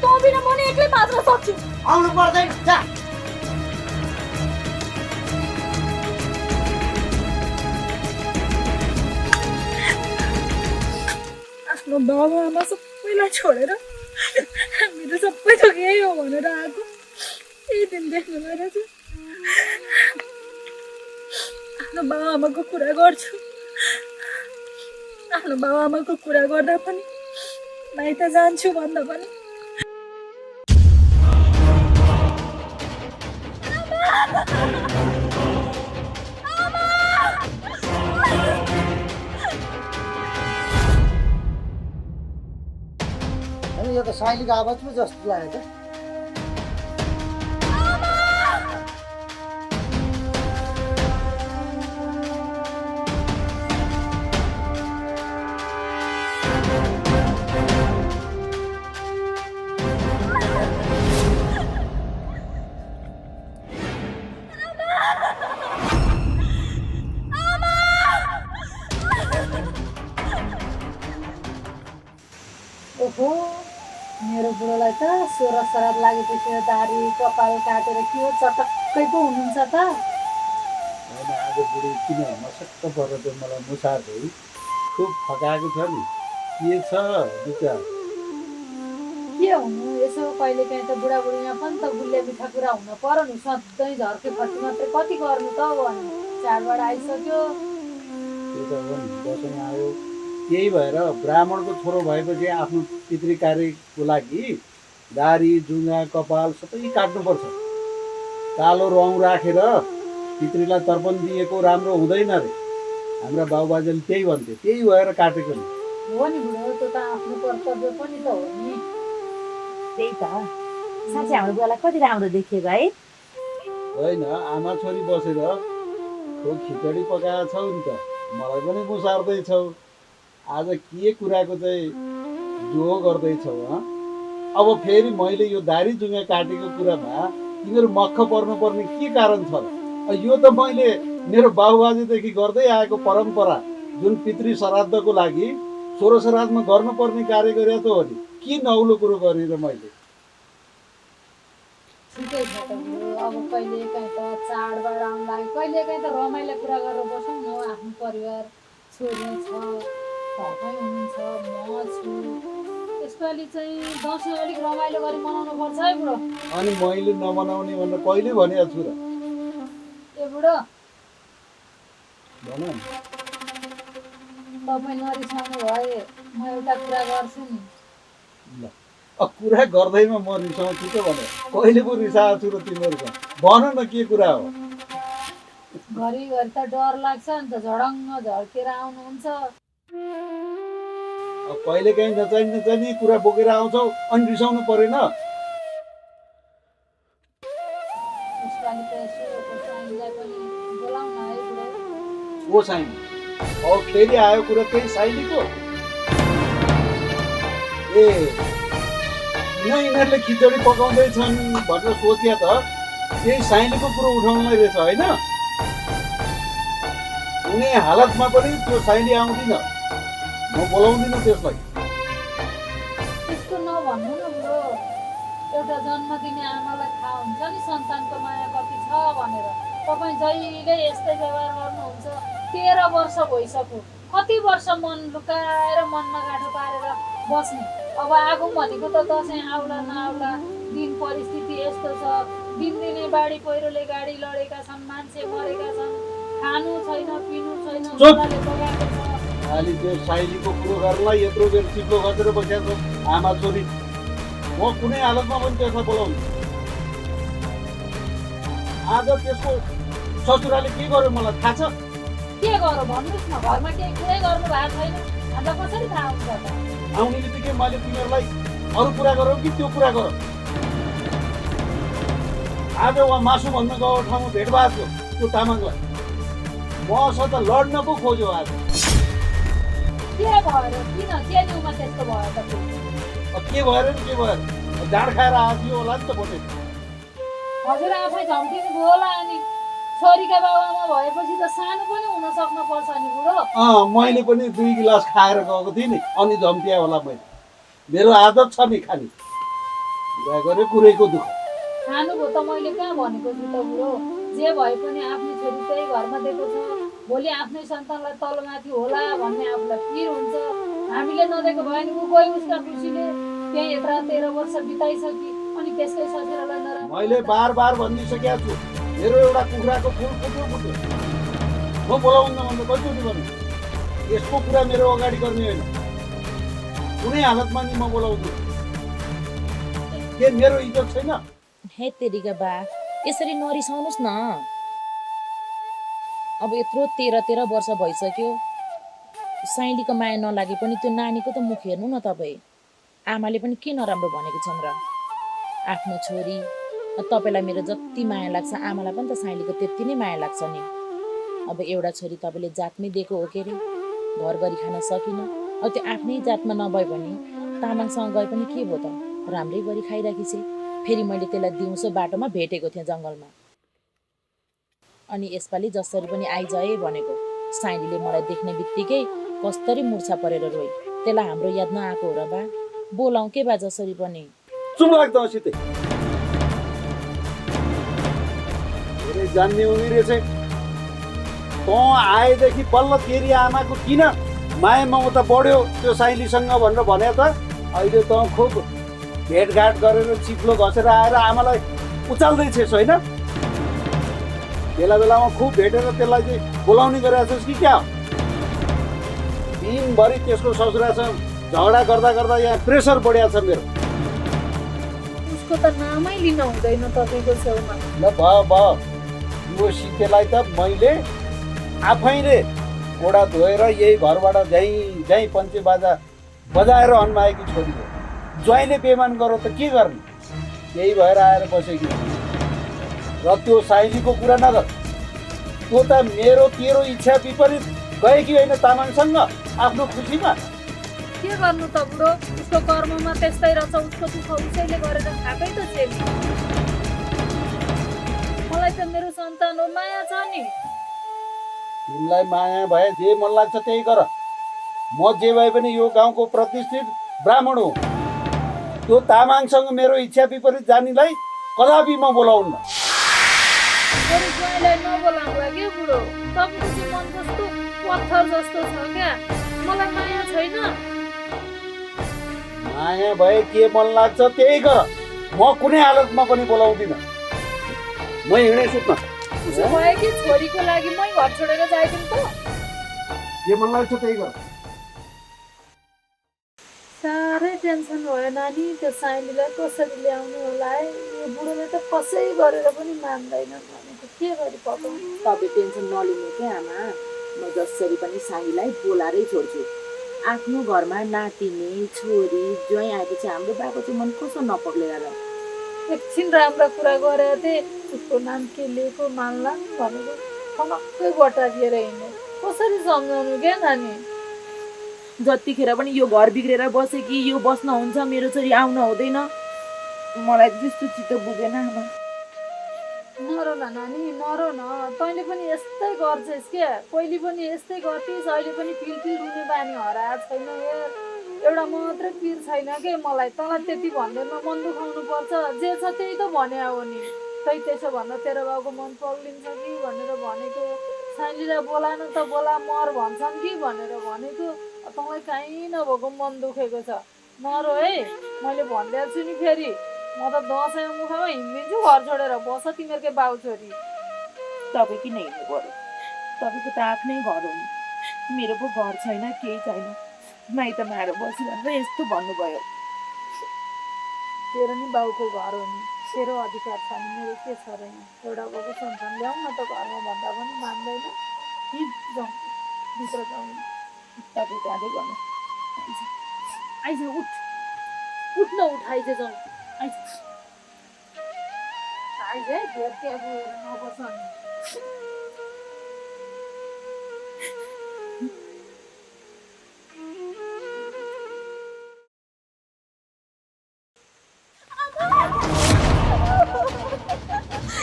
त बिना म नि एक्लै बाँच्न सक्छु आउनु पर्दैन जा आफ्नो बाबा आमा सबैलाई छोडेर मेरो सबै थोक यही हो भनेर आएको यही दिन देख्नु भएर चाहिँ आफ्नो बाबा आमाको कुरा गर्छु आफ्नो बाबा आमाको कुरा गर्दा पनि माइत जान्छु भन्दा पनि यो त साइलीको आवाज पो जस्तो लाग्यो त ओहो मेरो बुढोलाई त 16 श्राद्ध लागेपछि दारी कपाल काटेर के हो चटक्कै पो हुनुहुन्छ त। होइन आज बुढी किन मसक्क परेर त्यो मलाई मुसार्दै खुब फकाएको छ नि, के छ विचार? के हुनु यसो कहिलेकाहीँ त बुढाबुढीमा पनि त गुलिया मिठा कुरा हुन पर्यो नि। सधैँ झर्के फर्की मात्रै कति गर्नु त भन्नु। चाडबाड आइसक्यो। त्यो त हो नि, दसैँ आयो, त्यही भएर ब्राह्मणको छोरो भएपछि आफ्नो पितृ कार्यको लागि दारी जुङ्गा कपाल सबै काट्नुपर्छ। कालो रङ राखेर पितृलाई तर्पण दिएको राम्रो हुँदैन रे, हाम्रा बाबुबाजेले त्यही भन्थे, त्यही भएर काटेको नि। हो नि बुढो, त्यो त आफ्नो कर्तव्य पनि त हो नि। त्यही त साँच्चै हाम्रो बुवालाई कति राम्रो देखिएको है। होइन आमा छोरी बसेर खो खिचडी पकाएको छौ नि त, मलाई पनि मुसार्दैछौ। आज के कुराको चाहिँ जो गर्दैछौ हँ? अब फेरि मैले यो दारी जुङ्गा काटेको कुरामा तिमीहरू मक्ख पर्नुपर्ने के कारण छ र? यो त मैले मेरो बाबुबाजेदेखि गर्दै आएको परम्परा, जुन पितृ श्राद्धको लागि 16 श्राद्धमा गर्नुपर्ने कार्य गरे त हो नि, के नौलो कुरो गरेर मैले? ठिकै छ त बुढो, अब कहिलेकाहीँ त चाडबाड आउनु लाग्यो, कहिलेकाहीँ त रमाइलो कुरा गरेर बसौँ न। आफ्नो परिवार छोरी छ, घरमै हुनुहुन्छ, म छु। यसपालि चाहिँ दसैँ अलिक रमाइलो गरी मनाउनु पर्छ है बुढो। अनि मैले नमनाउने भनेर कहिले भनेको छु र? ए बुढो भन न। तपाईँ नरिसाउनु भए म एउटा कुरा गर्छु नि। ल अब कुरा गर्दैमा म रिसाउँछु त भने कहिले पो रिसाएको छु र तिमीहरूसँग? भन न के कुरा हो? घरिघरि त डर लाग्छ नि त, झडङ्ग झर्केर आउनुहुन्छ। अब कहिलेकाहीँ नचाहिने कुरा बोकेर आउँछौ अनि रिसाउनु परेन? यसपालि त यसो साइँलाई पनि बोलाउन है बुढो। ओ साइली, अब फेरि आयो कुरा त्यही साइलीको? ए किन यिनीहरूले खिचडी पकाउँदैछन् भनेर सोचे त त्यही साइलीको कुरो उठाउनलाई रहेछ होइन? कुनै हालतमा पनि त्यो साइली आउँदिन, म बोलाउँदिनँ त्यसलाई। त्यस्तो नभन्नु न बुढो। एउटा जन्म दिने आमालाई थाहा हुन्छ नि सन्तानको माया कति छ भनेर। तपाईँ जहिले यस्तै व्यवहार गर्नुहुन्छ। 13 वर्ष भइसक्यो। कति वर्ष मन लुकाएर मन नगाठो पारेर बस्ने। अब आगौँ भनेको त दसैँ आउला नआउला, दिन परिस्थिति यस्तो छ, दिनदिनै बाढी पहिरोले गाडी लडेका छन्, मान्छे मरेका छन्, खानु छैन पिनु छैन, उनीहरूले बगाएको छ। खालि त्यो साइलीको कुरो गर्नलाई यत्रो बेर चिप्लो गरेर बसेको आमा छोरी, म कुनै हालतमा पनि त्यसलाई बोलाउँछु। आज त्यसको ससुराले के गर्यो मलाई थाहा छ? के गरौँ भन्नुहोस् न, घरमा केही कुरै गर्नु भएको छैन, हामीलाई कसरी थाहा हुन्छ त? आउने बित्तिकै मैले तिमीहरूलाई अरू कुरा गरौँ कि त्यो कुरा गरौँ? आज उहाँ मासु भन्न गएको ठाउँमा भेट भएको थियो त्यो तामाङलाई, मसँग त लड्न पो खोज्यो आज। के भयो किन के न्युमा त्यस्तो भयो त? अब के भएर नि के भएर जाँड खाएर आएको होला नि त बोटे। हजुर आफै झम्किनु भयो होला। अनि छोरीका बाबामा भएपछि त सानो पनि हुन सक्नु पर्छ नि बुढो। मैले पनि 2 गिलास खाएर गएको थिएँ नि, अनि झम्किया होला मैले। मेरो आदत छ नि खाने, कुरा गरे कुरैको दुःख। खानुभयो त मैले कहाँ भनेको छु त बुढो। जे भए पनि आफ्नो छोरी त्यही घरमा दिएको छ, भोलि आफ्नै सन्तानलाई तलमाथि होला भन्ने आफूलाई पिर हुन्छ। हामीले नदिएको भयो भने ऊ गई उसका खुसीले त्यही यत्र 13 वर्ष बिताइसकि, अनि त्यसकै ससुरालाई नराम्रो। मैले बार भनिसकेको छु, मेरो एउटा कुखुराको फुल फुट्यो, म बोलाउन्न भन्दा कतिचोटि भन्नु? यसको कुरा मेरो अगाडि गर्ने होइन, कुनै हालतमा नि म बोलाउँदिनँ। के मेरो इज्जत छैन? हे तेरिका बा, यसरी नरिसाउनुहोस् न। अब यत्रो 13 वर्ष भइसक्यो, साइलीको माया नलागे पनि त्यो नानीको त मुख हेर्नु न तपाईँ। आमाले पनि के नराम्रो भनेको छन् र? आफ्नो छोरी, तपाईँलाई मेरो जति माया लाग्छ आमालाई पनि त साइलीको त्यति नै माया लाग्छ नि। अब एउटा छोरी तपाईँले जातमै दिएको हो के अरे, घर गरी खान सकिनँ। अब त्यो आफ्नै जातमा नभए पनि तामाङसँग गए पनि के भयो त, राम्रै गरी खाइराखेपछि। फेरि मैले त्यसलाई दिउँसो बाटोमा भेटेको थिएँ जङ्गलमा। अनि यसपालि जसरी पनि आइजाए भनेको, साइलीले मलाई देख्ने बित्तिकै कस्तरी मुर्छा परेर रोइ। त्यसलाई हाम्रो याद नआएको हो र बा? बोलाउँ के बा जसरी पनि। चुप लाग्दो सितै धेरै जान्ने हुने रहेछ तँ आएदेखि बल्ल तेरी आमाको किन माया ममता बढ्यो त्यो साइलीसँग भनेर भने त अहिले तँ खुब भेटघाट गरेर चिप्लो घसेर आएर आमालाई उचाल्दैछस् होइन बेला बेलामा खुब भेटेर त्यसलाई चाहिँ बोलाउने गरेको छस् कि क्या हो दिनभरि त्यसको ससुरासँग झगडा गर्दा गर्दा यहाँ प्रेसर बढिया छ मेरो उसको त नामै लिन हुँदैन तपाईँको छेउमा। ल भयो यो सिकेलाई त मैले आफैले ओडा धोएर यही घरबाट झैँ पञ्चे बाजा बजाएर अन्माएकी छोरी हो ज्वाइँले बेमान गरौ त के गर्ने यही भएर आएर बसेकी र त्यो साइलीको कुरा नगर त्यो त मेरो तेरो इच्छा विपरीत गएकी होइन तामाङसँग आफ्नो खुसीमा के गर्नु त बुढो उसको कर्ममा त्यस्तै रहेछ उसको दुःख उसैले गरेर खाएकै त छेली। मलाई त मेरो सन्तान हो माया छ नि। तिमीलाई माया भए जे मन लाग्छ त्यही गर म जे भए पनि यो गाउँको प्रतिष्ठित ब्राह्मण हो त्यो तामाङसँग मेरो इच्छा विपरीत जानेलाई कदापि म बोलाउन्न। बरु ज्वाइँलाई नबोलाउँला के बुढो तपाईँको चाहिँ मन कस्तो पत्थर जस्तो छ क्या मलाई माया छैन। माया भए के मन लाग्छ त्यही गर म कुनै हालतमा पनि बोलाउँदिनँ म हिँडे सुत्न उसो भए कि छोरीको लागि मै घर छोडेर जाइदिउँ त। जे मन लाग्छ त्यही गर साह्रै टेन्सन भयो नानी त्यो साइलीलाई कसरी ल्याउनु होला है यो बुढोले त कसै गरेर पनि मान्दैन भनेको के गरी पकाउनु। तपाईँ टेन्सन नलिनु क्या आमा म जसरी पनि साईलाई बोलाएरै छोड्छु। आफ्नो घरमा नातिनी छोरी ज्वाइँ आएपछि हाम्रो बाको चाहिँ मन कसो नपग्लेर र एकछिन राम्रा कुरा गरेको थिएँ उसको नाम के लिएको मान्ला भनेको फनक्कै बट्टा दिएर हिँड्यो कसरी सम्झाउनु क्या नानी। जतिखेर पनि यो घर बिग्रेर बसे कि यो बस्न हुन्छ मेरो छोरी आउन हुँदैन मलाई त्यस्तो चित्त बुझेन आमा। नरो न नानी नरो न तैँले पनि यस्तै गर्छस् क्या पहिले पनि यस्तै गर्थिस् अहिले पनि पिलपिल रुने बानी हराएको छैन यार एउटा मात्रै पिर छैन के मलाई तँलाई त्यति भन्दैमा मन दुखाउनु पर्छ जे छ त्यही त भने हो नि खै त्यसो भन्दा तेरो बाउको मन पग्लिन्छ कि भनेर भनेको साइलीलाई बोलान त बोला मर भन्छन् कि भनेर भनेको तँलाई काहीँ नभएको मन दुखेको छ नरो है मैले भनिदिएको छु नि फेरि म त दसैँ मुखमा हिँडिदिन्छु घर छोडेर बस तिमीहरूकै बाउ छोरी। तपाईँ किन हिँड्नु पर्यो तपाईँको त आफ्नै घर हो नि मेरो पो घर छैन केही छैन माइतमा आएर बस्यो भनेर यस्तो भन्नुभयो। तेरो नि बाउको घर हो नि तेरो अधिकार छ नि मेरो के छ र यहाँ एउटा बाउको सन्तान ल्याउँ न त घरमा भन्दा पनि मान्दैन कि जाउँ भित्र जाउँ तपाईँ जाँदै गर्नु आइज उठ उठ न उठ आइज जाउँ आइज आइज है भेट त्यहाँ गएर नबस नि।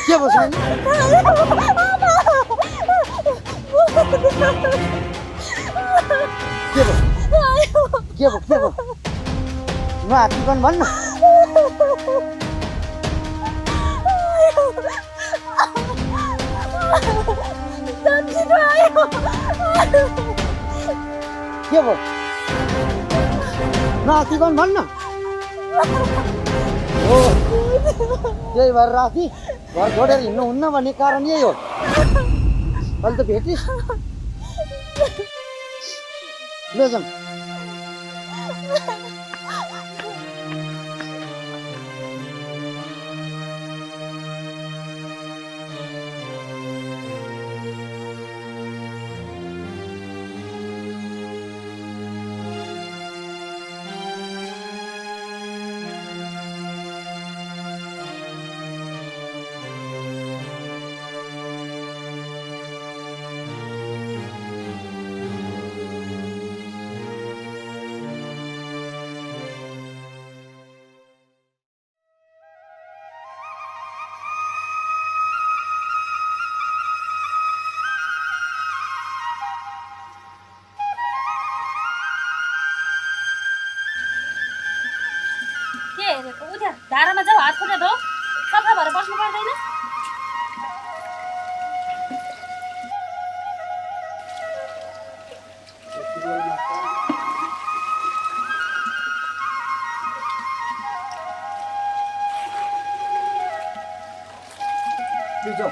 के भयो साइली? के भयो न हात्तीकन भन्न के भयो न हात्तीकन भन्न हो त्यही भएर राति घर छोडेर हिँड्नुहुन्न भन्ने कारण यही हो अहिले त भेटिस् लैजाउँ धारामा जाऊ हात खुट्टा धो सफा भएर बस्नु पर्दैन जाऊ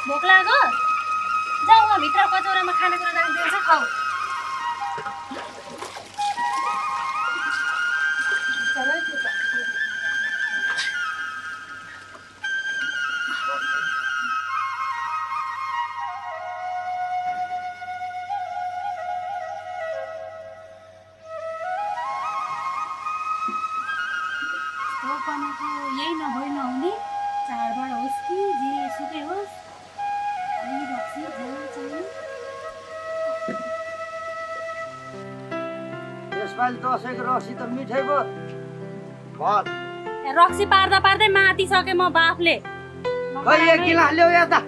भोक लाग्यो जाऊ म भित्र कचौरामा खानेकुरा राखिदिन्छ खाऊ यही नभई नहुने चाडबाड होस् कि जे सुकै होस् यसपालि दसैँको रक्सी त मिठै भयो रक्सी पार्दा पार्दै मातिसके म बाफले खै एक गिलास ल्याऊ यता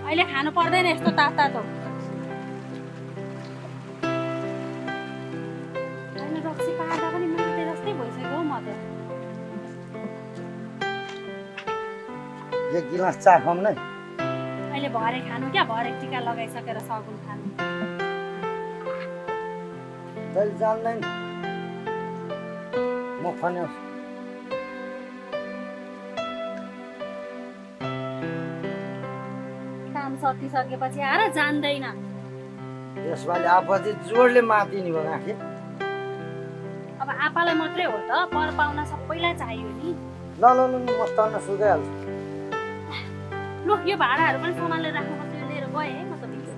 अहिले खानु पर्दैन यस्तो तातो अहिले रक्सी पार्दा पनि माते जस्तै भइसक्यो हौ म त एक गिलास चा खाऊँ नै अहिले भरे खानु क्या भरे टिका लगाइसकेर सगुन खानु तैँले जान्दैन म खन्याउँछु काम सकिसकेपछि आएर जान्दैन यसपालि आफू जोडले मातिनी भयो आँखे अब आपालाई मात्रै हो त पर पाउना सबैलाई चाहियो नि ल ल ल म तन्न सुकाइहाल्छु लु यो भाँडाहरू पनि सम्हालेर राख्नुपर्छ यो लिएर गएँ है म त भित्र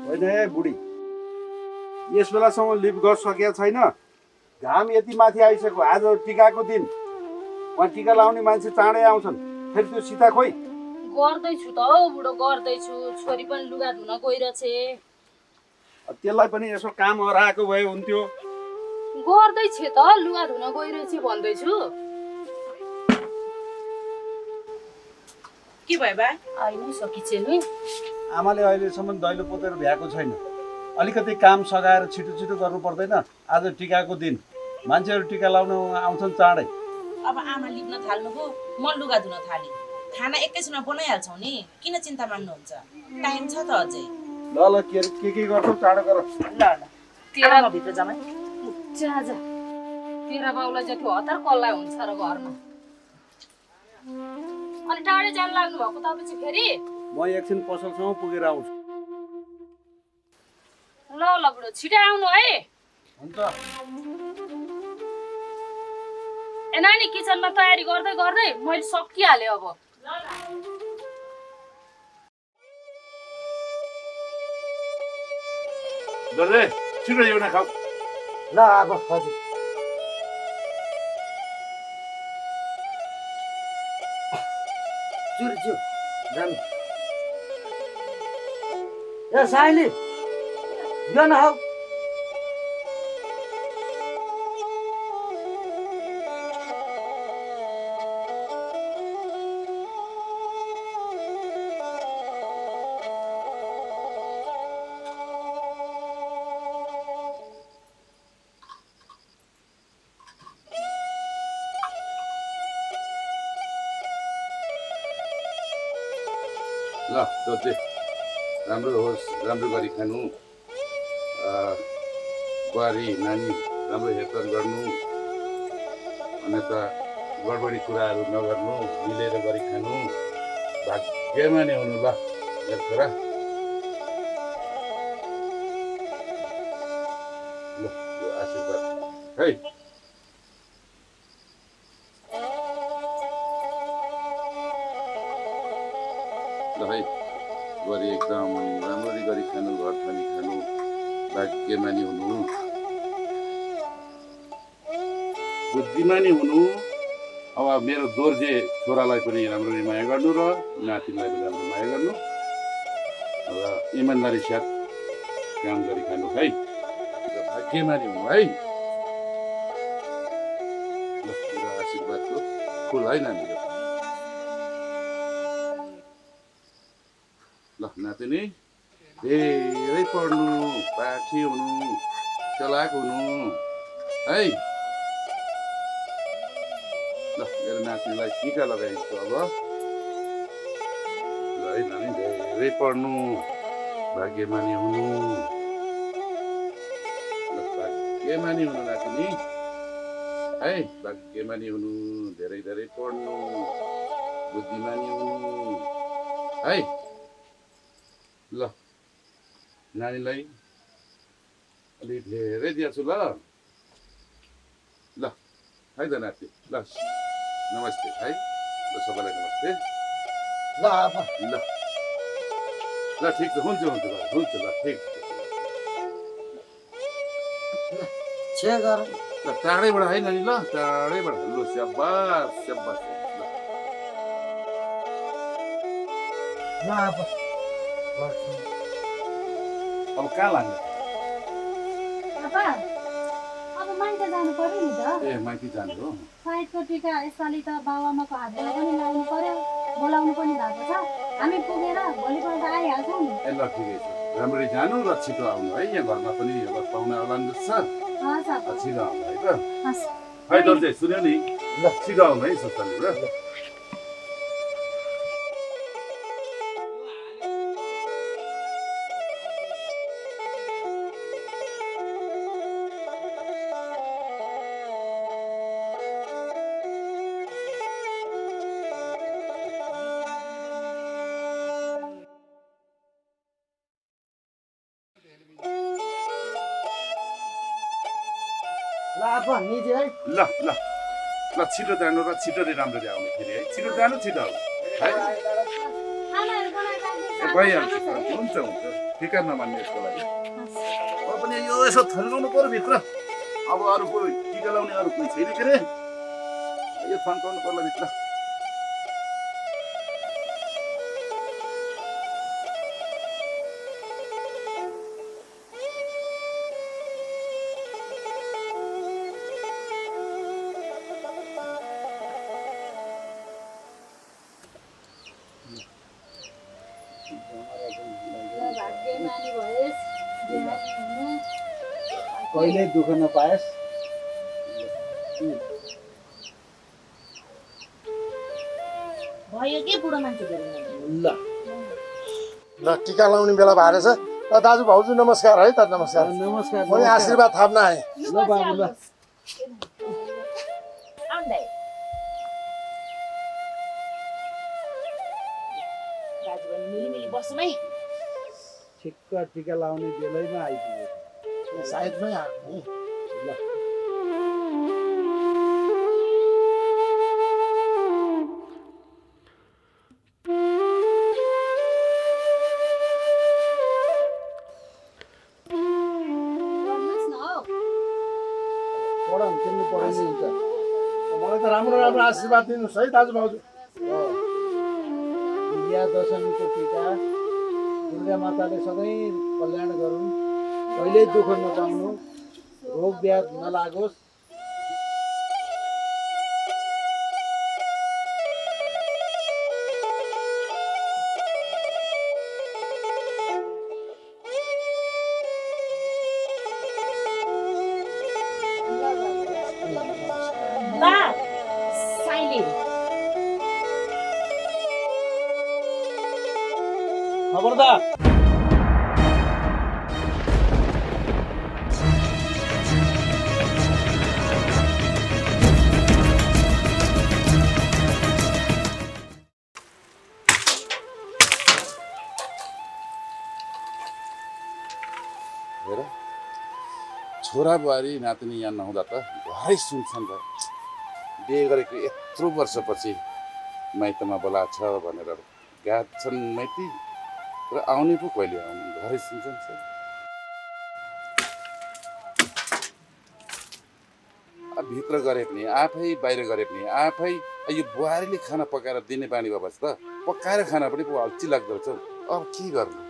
होइन है बुढी यस बेलासम्म लिभ गर्न सकेको छैन घाम यति माथि आइसक्यो आज टिकाको दिन उहाँ टिका लाउने मान्छे चाँडै आउँछन् फेरि त्यो सीता खोइ गर्दैछु त हौ बुढो गर्दैछु छोरी पनि लुगा धुन गइरहेछ त्यसलाई पनि यसो काम हराएको भए हुन्थ्यो गर्दैछ त लुगा धुन गइरहेछ भन्दैछु के भयो बा आइनै सकिछे नि आमाले अहिलेसम्म दैलो पोतेर भ्याएको छैन अलिकति काम सघाएर छिटो छिटो गर्नु पर्दैन आज टिकाको दिन मान्छेहरू टिका लाउन आउँछन् चाँडै अब आमा लिप्न थाल्नुभयो म लुगा धुन थालेँ खाना एकैछिनमा बनाइहाल्छौ नि किन चिन्ता मान्नुहुन्छ टाइम छ त अझै ल ल के गर्छौ चाँडो गर ल ल तेरा म भित्र जाम जा तेरा बाउलाई जति हतार कसलाई हुन्छ र घरमा अनि टाढै जान लाग्नु भएको तपाईँ फेरि म एकछिन पसलसम्म पुगेर आउँछु ल ल बुढो छिटै आउनु है हुन्छ ए नानी किचनमा तयारी गर्दै गर्दै मैले सकिहालेँ अब दर्जे छिटो एउटा खाऊ ल अब हजुर चुर छु जानु ए साइली यो न हौ ल दर्जे राम्रो होस् राम्रो गरी खानु बुहारी नानी राम्रो हेरचाह गर्नु अनि त गडबडी कुराहरू नगर्नु मिलेर गरी खानु भाग्यमा नै हुनु ल मेरो छोरा ल यो आशीर्वाद है ल है गरी एकदम राम्ररी गरी खानु घर पनि खानु भाग्यमानी हुनु बुद्धिमानी हुनु अब मेरो दोर्जे छोरालाई पनि राम्ररी माया गर्नु र नातिलाई पनि राम्रो माया गर्नु र इमान्दारी साथ काम गरी खानु है र भाग्यमानी हुनु है। ल मेरो आशीर्वादको फुल है नानीहरू। ल नातिनी धेरै पढ्नु, पाठी हुनु, चलाक हुनु है। ल मेरो नातिनीलाई टिका लगाइदिन्छु अब। ल है नानी धेरै पढ्नु, भाग्यमानी हुनु। ल भाग्यमानी हुनु नातिनी है, भाग्यमानी हुनु, धेरै धेरै पढ्नु, बुद्धिमानी हुनु है। ल नानीलाई अलि धेरै दिएछु ल। ल है त नाति। ल नमस्ते है। ल सबैलाई नमस्ते। ल अब ल ल ठिक छ, हुन्छ हुन्छ ल, हुन्छ ल ठिक छ। छे गर ल टाढैबाट है नानी, ल टाढैबाट। ल स्याबास स्याबास। ल अब अब कहाँ लाग्ने? पापा अब माइत जानु पर्यो नि त। ए माइती जाने हो? सायदको टिका यसपालि त बाबुआमाको हातबाट पनि लाउनु पर्यो, बोलाउनु पनि भएको छ। हामी पुगेर भोलिपल्ट आइहाल्छौँ नि। ए ल ठिकै छ, राम्ररी जानु र छिटो आउनु है। यहाँ घरमा पनि अब पाहुना आउलान् जस्तो छ। हस् पापा। छिटो आउनु है त। हस्। है दर्जे सुन्यो नि, ल छिटो आउनु है सुस्ताले ल। ल अब निजे है। ल ल ल छिटो जानु र छिटो राम्ररी आउनु फेरि है। छिटो जानु छिटो आउनु है। खानाहरू बनाएर राखिदिन्छ। ए भइहाल्छ, हुन्छ हुन्छ, फिकर नमान्ने यसको लागि। अब पनि यो यसो थन्काउनु पर्यो भित्र। अब अरू कोही टिका लाउने अरू कोही छैन के अरे, यो थन्काउनु पर्ला भित्र। भाग्यमानी भएस्, ज्ञानी हुनु। कहिल्यै दुःख नपाएस्। भयो के बुढो मान्छे धेरै ल ल टिका लाउने बेला भएर छ। ल दाजु भाउजू नमस्कार है त। नमस्कार। नमस्कार। मैले आशीर्वाद थाप्न आएँ। ल बाबु ल। दाजुभाइ मिलिमिली बसौँ है। ठिक्क टिका लाउने बेलैमा आइपुग्यो। सायदमै आएको नि। ल गर्नुहोस् न हौ। पढाउनु तिमीले पढाउनु हुन्छ। मलाई त राम्रो राम्रो आशीर्वाद दिनुहोस् है दाजु भाउजू। विजया दशमीको टिका दुर्गा माताले सधैँ कल्याण गरून्, कहिल्यै दुःख नपाउनु, रोग व्याध नलागोस्। बा साइली खबरदार हेर छोरा बुहारी नातिनी यहाँ नहुँदा त घरै सुनसान भयो। बिहे गरेको यत्रो वर्षपछि माइतमा बोला छ भनेर गात छन् माइती र आउने पो कहिले आउने, घरै सुनसान छ। भित्र गरे पनि आफै, बाहिर गरे पनि आफै। यो बुहारीले खाना पकाएर दिने बानी भएपछि त पकाएर खाना पनि पो अल्छी लाग्दो रहेछ। अब के गर्नु?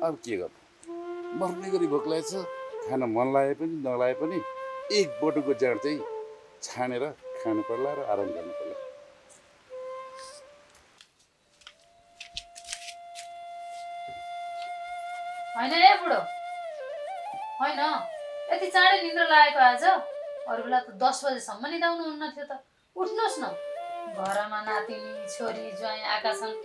अब के गर्नु मर्ने गरी भोक लागेछ खान मन लागे पनि नलागे पनि एक बटुको जाँड चाहिँ छानेर खानु पर्ला र आराम गर्नु पर्ला। होइन ए बुढो होइन यति चाँडै निद्रा लागेको आज अरू बेला त 10 बजेसम्म निदाउनु हुन्न थियो त उठ्नुहोस् न घरमा नातिनी छोरी ज्वाइँ आएका छन्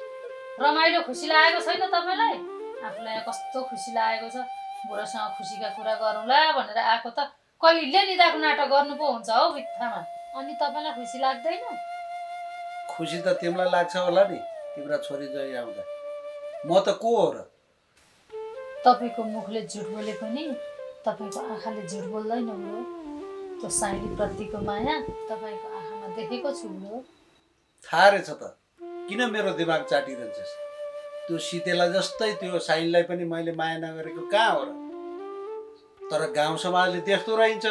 रमाइलो खुसी लागेको छैन तपाईँलाई आफूलाई यहाँ कस्तो खुसी लागेको छ बुढोसँग खुसीका कुरा गरौँला भनेर आएको त कहिले निदाको नाटक गर्नु पो हुन्छ हौ बित्थामा अनि तपाईँलाई खुसी लाग्दैन खुसी त तिमीलाई लाग्छ होला नि तिम्रा छोरी ज्वाइँ आउँदा म त को हो र तपाईँको मुखले झुट बोले पनि तपाईँको आँखाले झुट बोल्दैन बुढो त्यो साइलीप्रतिको माया तपाईँको आँखामा देखेको छु बुढो थाहा रहेछ त किन मेरो दिमाग चाटिरहन्छस् त्यो सितेला जस्तै त्यो साइनलाई पनि मैले माया नगरेको कहाँ हो र तर गाउँ समाजले त्यस्तो रहन्छ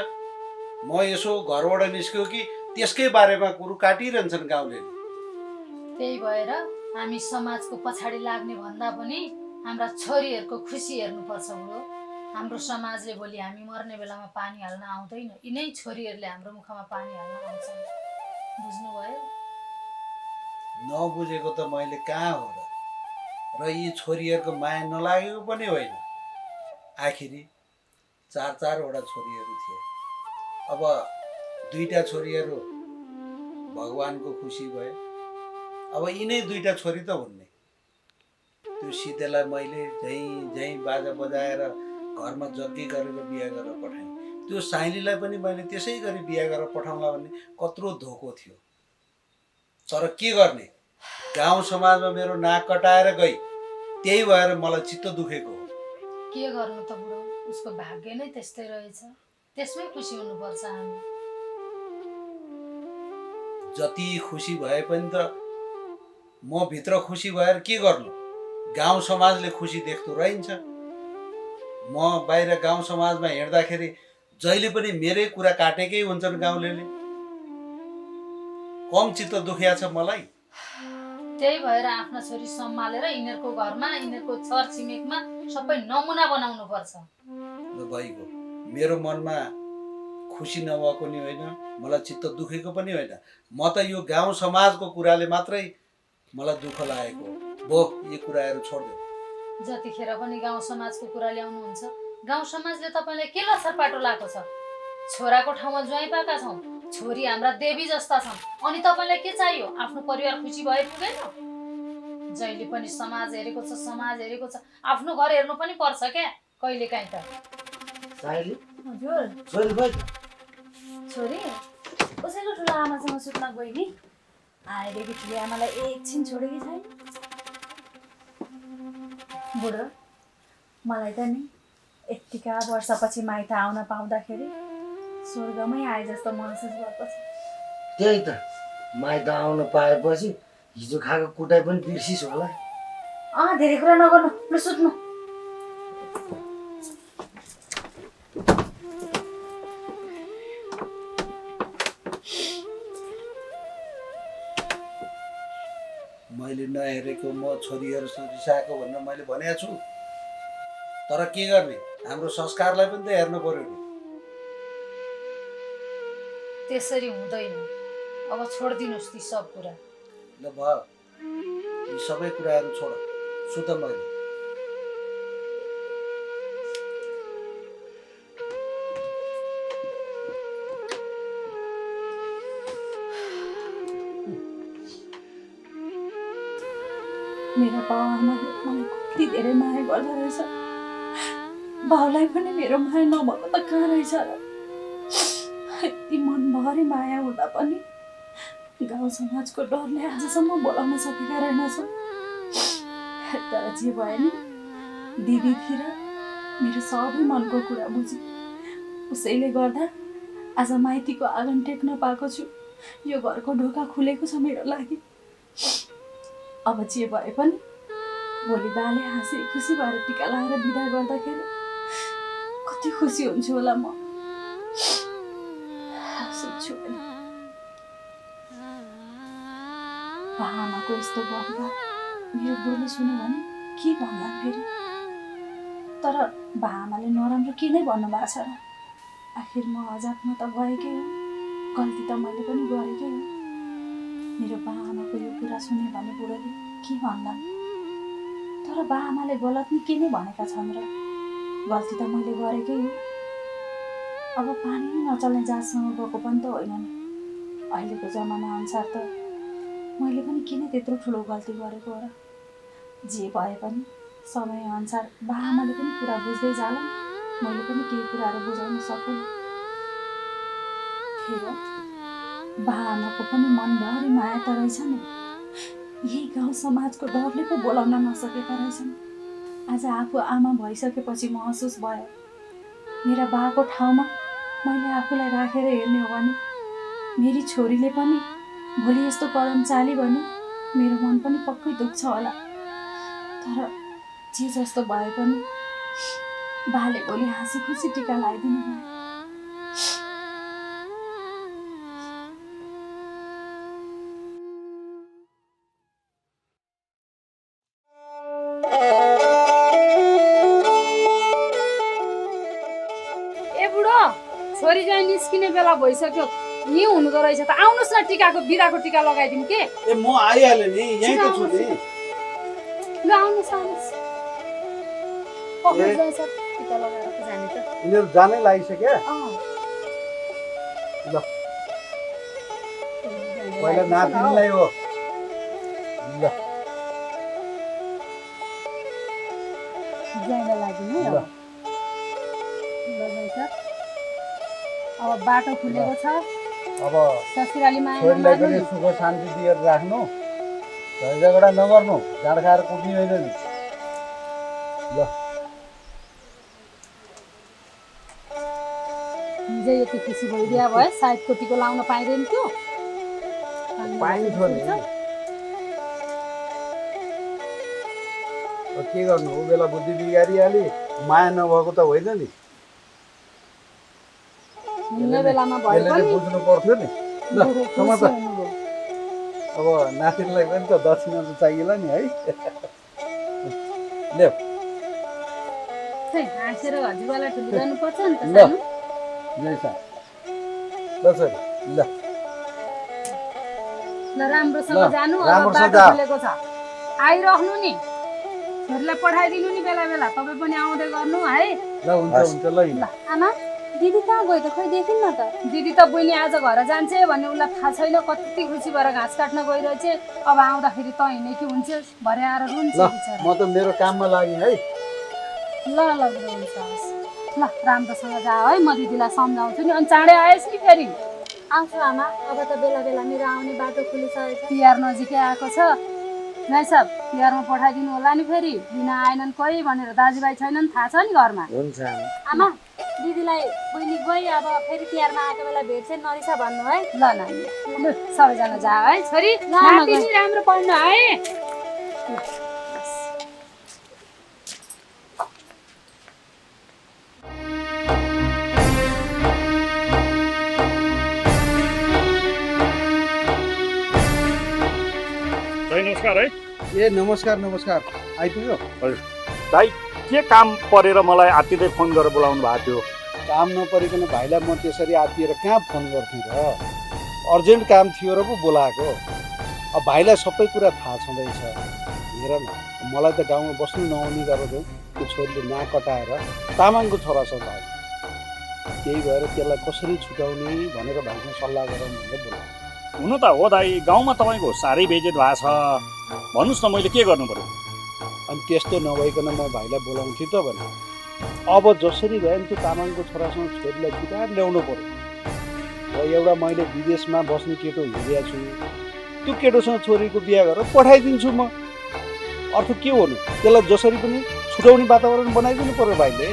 म यसो घरबाट निस्क्यो कि त्यसकै बारेमा कुरो काटिरहन्छन् गाउँले त्यही भएर हामी समाजको पछाडि लाग्ने भन्दा पनि हाम्रा छोरीहरूको खुसी हेर्नुपर्छ बुढो हाम्रो समाजले भोलि हामी मर्ने बेलामा पानी हाल्न आउँदैन यिनै छोरीहरूले हाम्रो मुखमा पानी हाल्न आउँछन् बुझ्नुभयो नबुझेको त मैले कहाँ हो र यी छोरीहरूको माया नलागेको पनि होइन आखिरी 4-4वटा छोरीहरू थिए अब 2टा छोरीहरू भगवानको खुसी भए अब यिनै 2टा छोरी त हुन् नि त्यो सीतेलाई मैले झैँ बाजा बजाएर घरमा जग्गी गरेर बिहा गरेर पठाएँ त्यो साइलीलाई पनि मैले त्यसै गरी बिहा गरेर पठाउँला भन्ने कत्रो धोको थियो तर के गर्ने गाउँ समाजमा मेरो नाक कटाएर गई त्यही भएर मलाई चित्त दुखेको हो के गर्नु त बुढो उसको भाग्य नै त्यस्तै रहेछ त्यसमै खुसी हुनुपर्छ हामी जति खुसी भए पनि त म भित्र खुसी भएर के गर्नु गाउँ समाजले खुसी देख्दो रहन्छ म बाहिर गाउँ समाजमा हिँड्दाखेरि जहिले पनि मेरै कुरा काटेकै हुन्छन् गाउँलेले कम चित्त दुखिया छ मलाई त्यही भएर आफ्ना छोरी सम्हालेर यिनीहरूको घरमा यिनीहरूको छर छिमेकमा सबै नमुना बनाउनु पर्छ ल भइगयो मेरो मनमा खुसी नभएको नि होइन मलाई चित्त दुखेको पनि होइन म त यो गाउँ समाजको कुराले मात्रै मलाई दुःख लागेको हो यी कुराहरू छोड्दै जतिखेर पनि गाउँ समाजको कुरा ल्याउनुहुन्छ गाउँ समाजले तपाईँलाई के लछरपाटो लाएको छ छोराको ठाउँमा ज्वाइँ पाएका छौँ छोरी हाम्रा देवी जस्ता छन् अनि तपाईँलाई के चाहियो आफ्नो परिवार खुसी भए पुगेन जहिले पनि समाज हेरेको छ समाज हेरेको छ आफ्नो घर हेर्नु पनि पर्छ क्या कहिले काहीँ त साइली हजुर छोरी खोइ छोरी कसैको ठुलो आमासँग सुत्न गयो नि आएदेखि ठुलो आमालाई एकछिन छोडेकी छैन बुढो मलाई त नि यत्तिका वर्षपछि माइत आउन पाउँदाखेरि स्वर्गमै आए जस्तो महसुस भएको छ त्यही त माइत आउन पाएपछि हिजो खाएको कुटाइ पनि बिर्सिस् होला धेरै कुरा नगर्नु ल सुत्नु मैले नहेरेको म छोरीहरूसँग रिसाएको भनेर मैले भनेको छु तर के गर्ने हाम्रो संस्कारलाई पनि त हेर्नु पर्यो नि त्यसरी हुँदैन अब छोडिदिनुहोस् ती सब कुरा ल भयो यी सबै कुराहरू छोड सुत मैले मेरो बाउ आमाले मलाई कति धेरै माया गर्दो रहेछ बाउलाई पनि मेरो माया नभएको त कहाँ रहेछ र यति मनभरि माया हुँदा पनि गाउँ समाजको डरले आजसम्म बोलाउन सकेका रहेनछौँ तर जे भयो नि दिदीतिर मेरो सबै मनको कुरा बुझी उसैले गर्दा आज माइतीको आँगन टेक्न पाएको छु यो घरको ढोका खुलेको छ मेरो लागि अब जे भए पनि भोलि बाले हाँसी खुसी भएर टिका लगाएर बिदा गर्दाखेरि कति खुसी हुन्छु होला म सोध्छु पनि आमाको यस्तो गफ मेरो बुढोले सुन्यो भने के भन्ला फेरि तर बाआमाले नराम्रो के नै भन्नुभएको छ र? आखिर म अजातमा त गएकै हो, गल्ती त मैले पनि गरेकै हो। मेरो बाआमाको यो कुरा सुने भने बुढोले के भन्लान्? तर बाआमाले गलत नि के नै भनेका छन् र? गल्ती त मैले गरेकै हो। अब पानी नै नचल्ने जातसँग गएको पनि त होइन नि। अहिलेको जमाना अनुसार त मैले पनि किन त्यत्रो ठुलो गल्ती गरेको हो र? जे भए पनि समयअनुसार बाआमाले पनि कुरा बुझ्दै जाला, मैले पनि केही कुराहरू बुझाउन सकुँ। फेर बाआमाको पनि मनभरि माया त रहेछ नि। यही गाउँ समाजको डरले पो बोलाउन नसकेका रहेछन्। आज आफू आमा भइसकेपछि महसुस भयो, मेरा बाको ठाउँमा मैले आफूलाई राखेर हेर्ने हो भने मेरी छोरीले पनि भोलि यस्तो कदम चाली भने मेरो मन पनि पक्कै दुख्छ होला। तर जे जस्तो भए पनि बाले भोलि हाँसी खुसी टिका लगाइदिनु भयो। ए बुढो, छोरी चाहिँ निस्किने बेला भइसक्यो, नि हुँदो रहेछ त। आउनुहोस् न, टिकाको बिराको टिका लगाइदिउँ के? ए म आइहालेँ नि, यहीँ त छु नि। ल आउनुहोस् आउनुहोस्। पक्कै जान्छ टिका लगाएर जाने त। यिनीहरू जानै लागिसक्यो। ल पहिला नातिनीलाई हो। ल जान लागिनु है। अब बाटो खुलेको छ, अब ससुराली माया छोरीलाई पनि सुख शान्ति दिएर राख्नु, झगडा नगर्नु, जाँड खाएर कुट्ने होइन नि। ल हिजो यति खुसी भइदिया भए सायद कोटीको लाउन पाइँदैन थियो। पाइन्थ्यो नि। के गर्नु, ऊ बेला बुद्धि बिगारिहाली, माया नभएको त होइन नि। हिँड्ने बेलामा भए यसले पनि बुझ्नु पर्थ्यो नि। ल समाज अब नातिनीलाई पनि त दक्षिणा त चाहिएला नि है। ल्याऊ खै हाँसेर हजुरबालाई ठुलो जानुपर्छ नि त। ल जैसा ल छोरी ल ल राम्रोसँग ल, जानु। अब राम्रोसँग बाटो जा। खुलेको छ, आइराख्नु नि। छोरीलाई पठाइदिनु नि बेला बेला, तपाईँ पनि आउँदै गर्नु है। ल हुन्छ हुन्छ ल ल आमा, दिदी कहाँ गयो त? खै देखिन् न त। दिदी त बहिनी आज घर जान्छ भन्ने उसलाई थाहा छैन। कति खुसी भएर घाँस काट्न गइरहेछ। अब आउँदाखेरि त हिँड्ने कि हुन्छ, भरे आएर रुन्छ ल बिचरा। म त मेरो काममा लागेँ है। ल ल बुढो हुन्छ, हवस्। ल राम्रोसँग जा है, म दिदीलाई सम्झाउँछु नि। अनि चाँडै आएस् नि फेरि। आउँछु आमा, अब त बेला बेला मेरो आउने बाटो खुलिसकेको छ। तिहार नजिकै आएको छ। नाइ सब तिहारमा पठाइदिनु होला नि फेरि। बिना आएनन् कोही भनेर दाजुभाइ छैनन्, थाहा छ नि घरमा। हुन्छ आमा, दिदीलाई बहिनी गई, अब फेरि तिहारमा आएको बेला भेट चाहिँ नरिसा भन्नु है। ल नानी, लु सबैजना जा है छोरी। आमा, नाति नि राम्रो पढ्नु है। नमस्कार है। ए नमस्कार नमस्कार, आइपुग्यो। दाइ के काम परेर मलाई आत्तिँदै फोन गरेर बोलाउनु भएको थियो? काम नपरिकन भाइलाई म त्यसरी आत्तिएर कहाँ फोन गर्थेँ र? अर्जेन्ट काम थियो र पो बोलाएको। अब भाइलाई सबै कुरा थाहा छँदैछ। हेर न, मलाई त गाउँमा बस्नु नहुने गरेर त्यो छोरीले नाक कटाएर तामाङको छोरा छ भाइ। त्यही भएर त्यसलाई कसरी छुटाउने भनेर भाइसँग सल्लाह गरौँ भनेर बोलाएको। हुनु त हो दाइ, गाउँमा तपाईँको साह्रै बेइज्जत भएको छ। भन्नुहोस् न, मैले के गर्नु पर्यो? अनि त्यस्तो नभइकन म भाइलाई बोलाउँथेँ त भने। अब जसरी भए पनि त्यो तामाङको छोरासँग छोरीलाई छुटाएर ल्याउनु पर्यो। र एउटा मैले विदेशमा बस्ने केटो हेरेको छु, त्यो केटोसँग छोरीको बिहा गरेर पठाइदिन्छु म। अर्थ के हुनु, त्यसलाई जसरी पनि छुटाउने वातावरण बनाइदिनु पर्यो भाइले।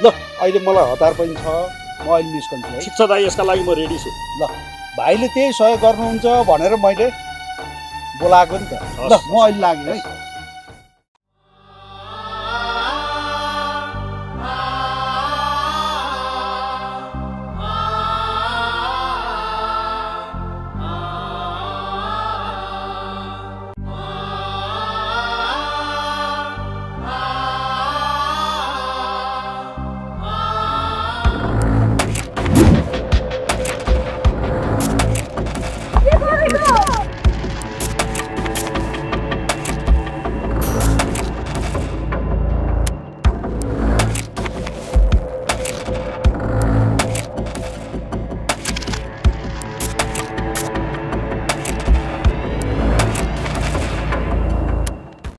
ल अहिले मलाई हतार पनि छ, म अहिले निस्कन्छु है। ठिक छ दाइ, यसका लागि म रेडी छु। ल भाइले त्यही सहयोग गर्नुहुन्छ भनेर मैले बोलाएको नि त। ल म अहिले लागेँ है।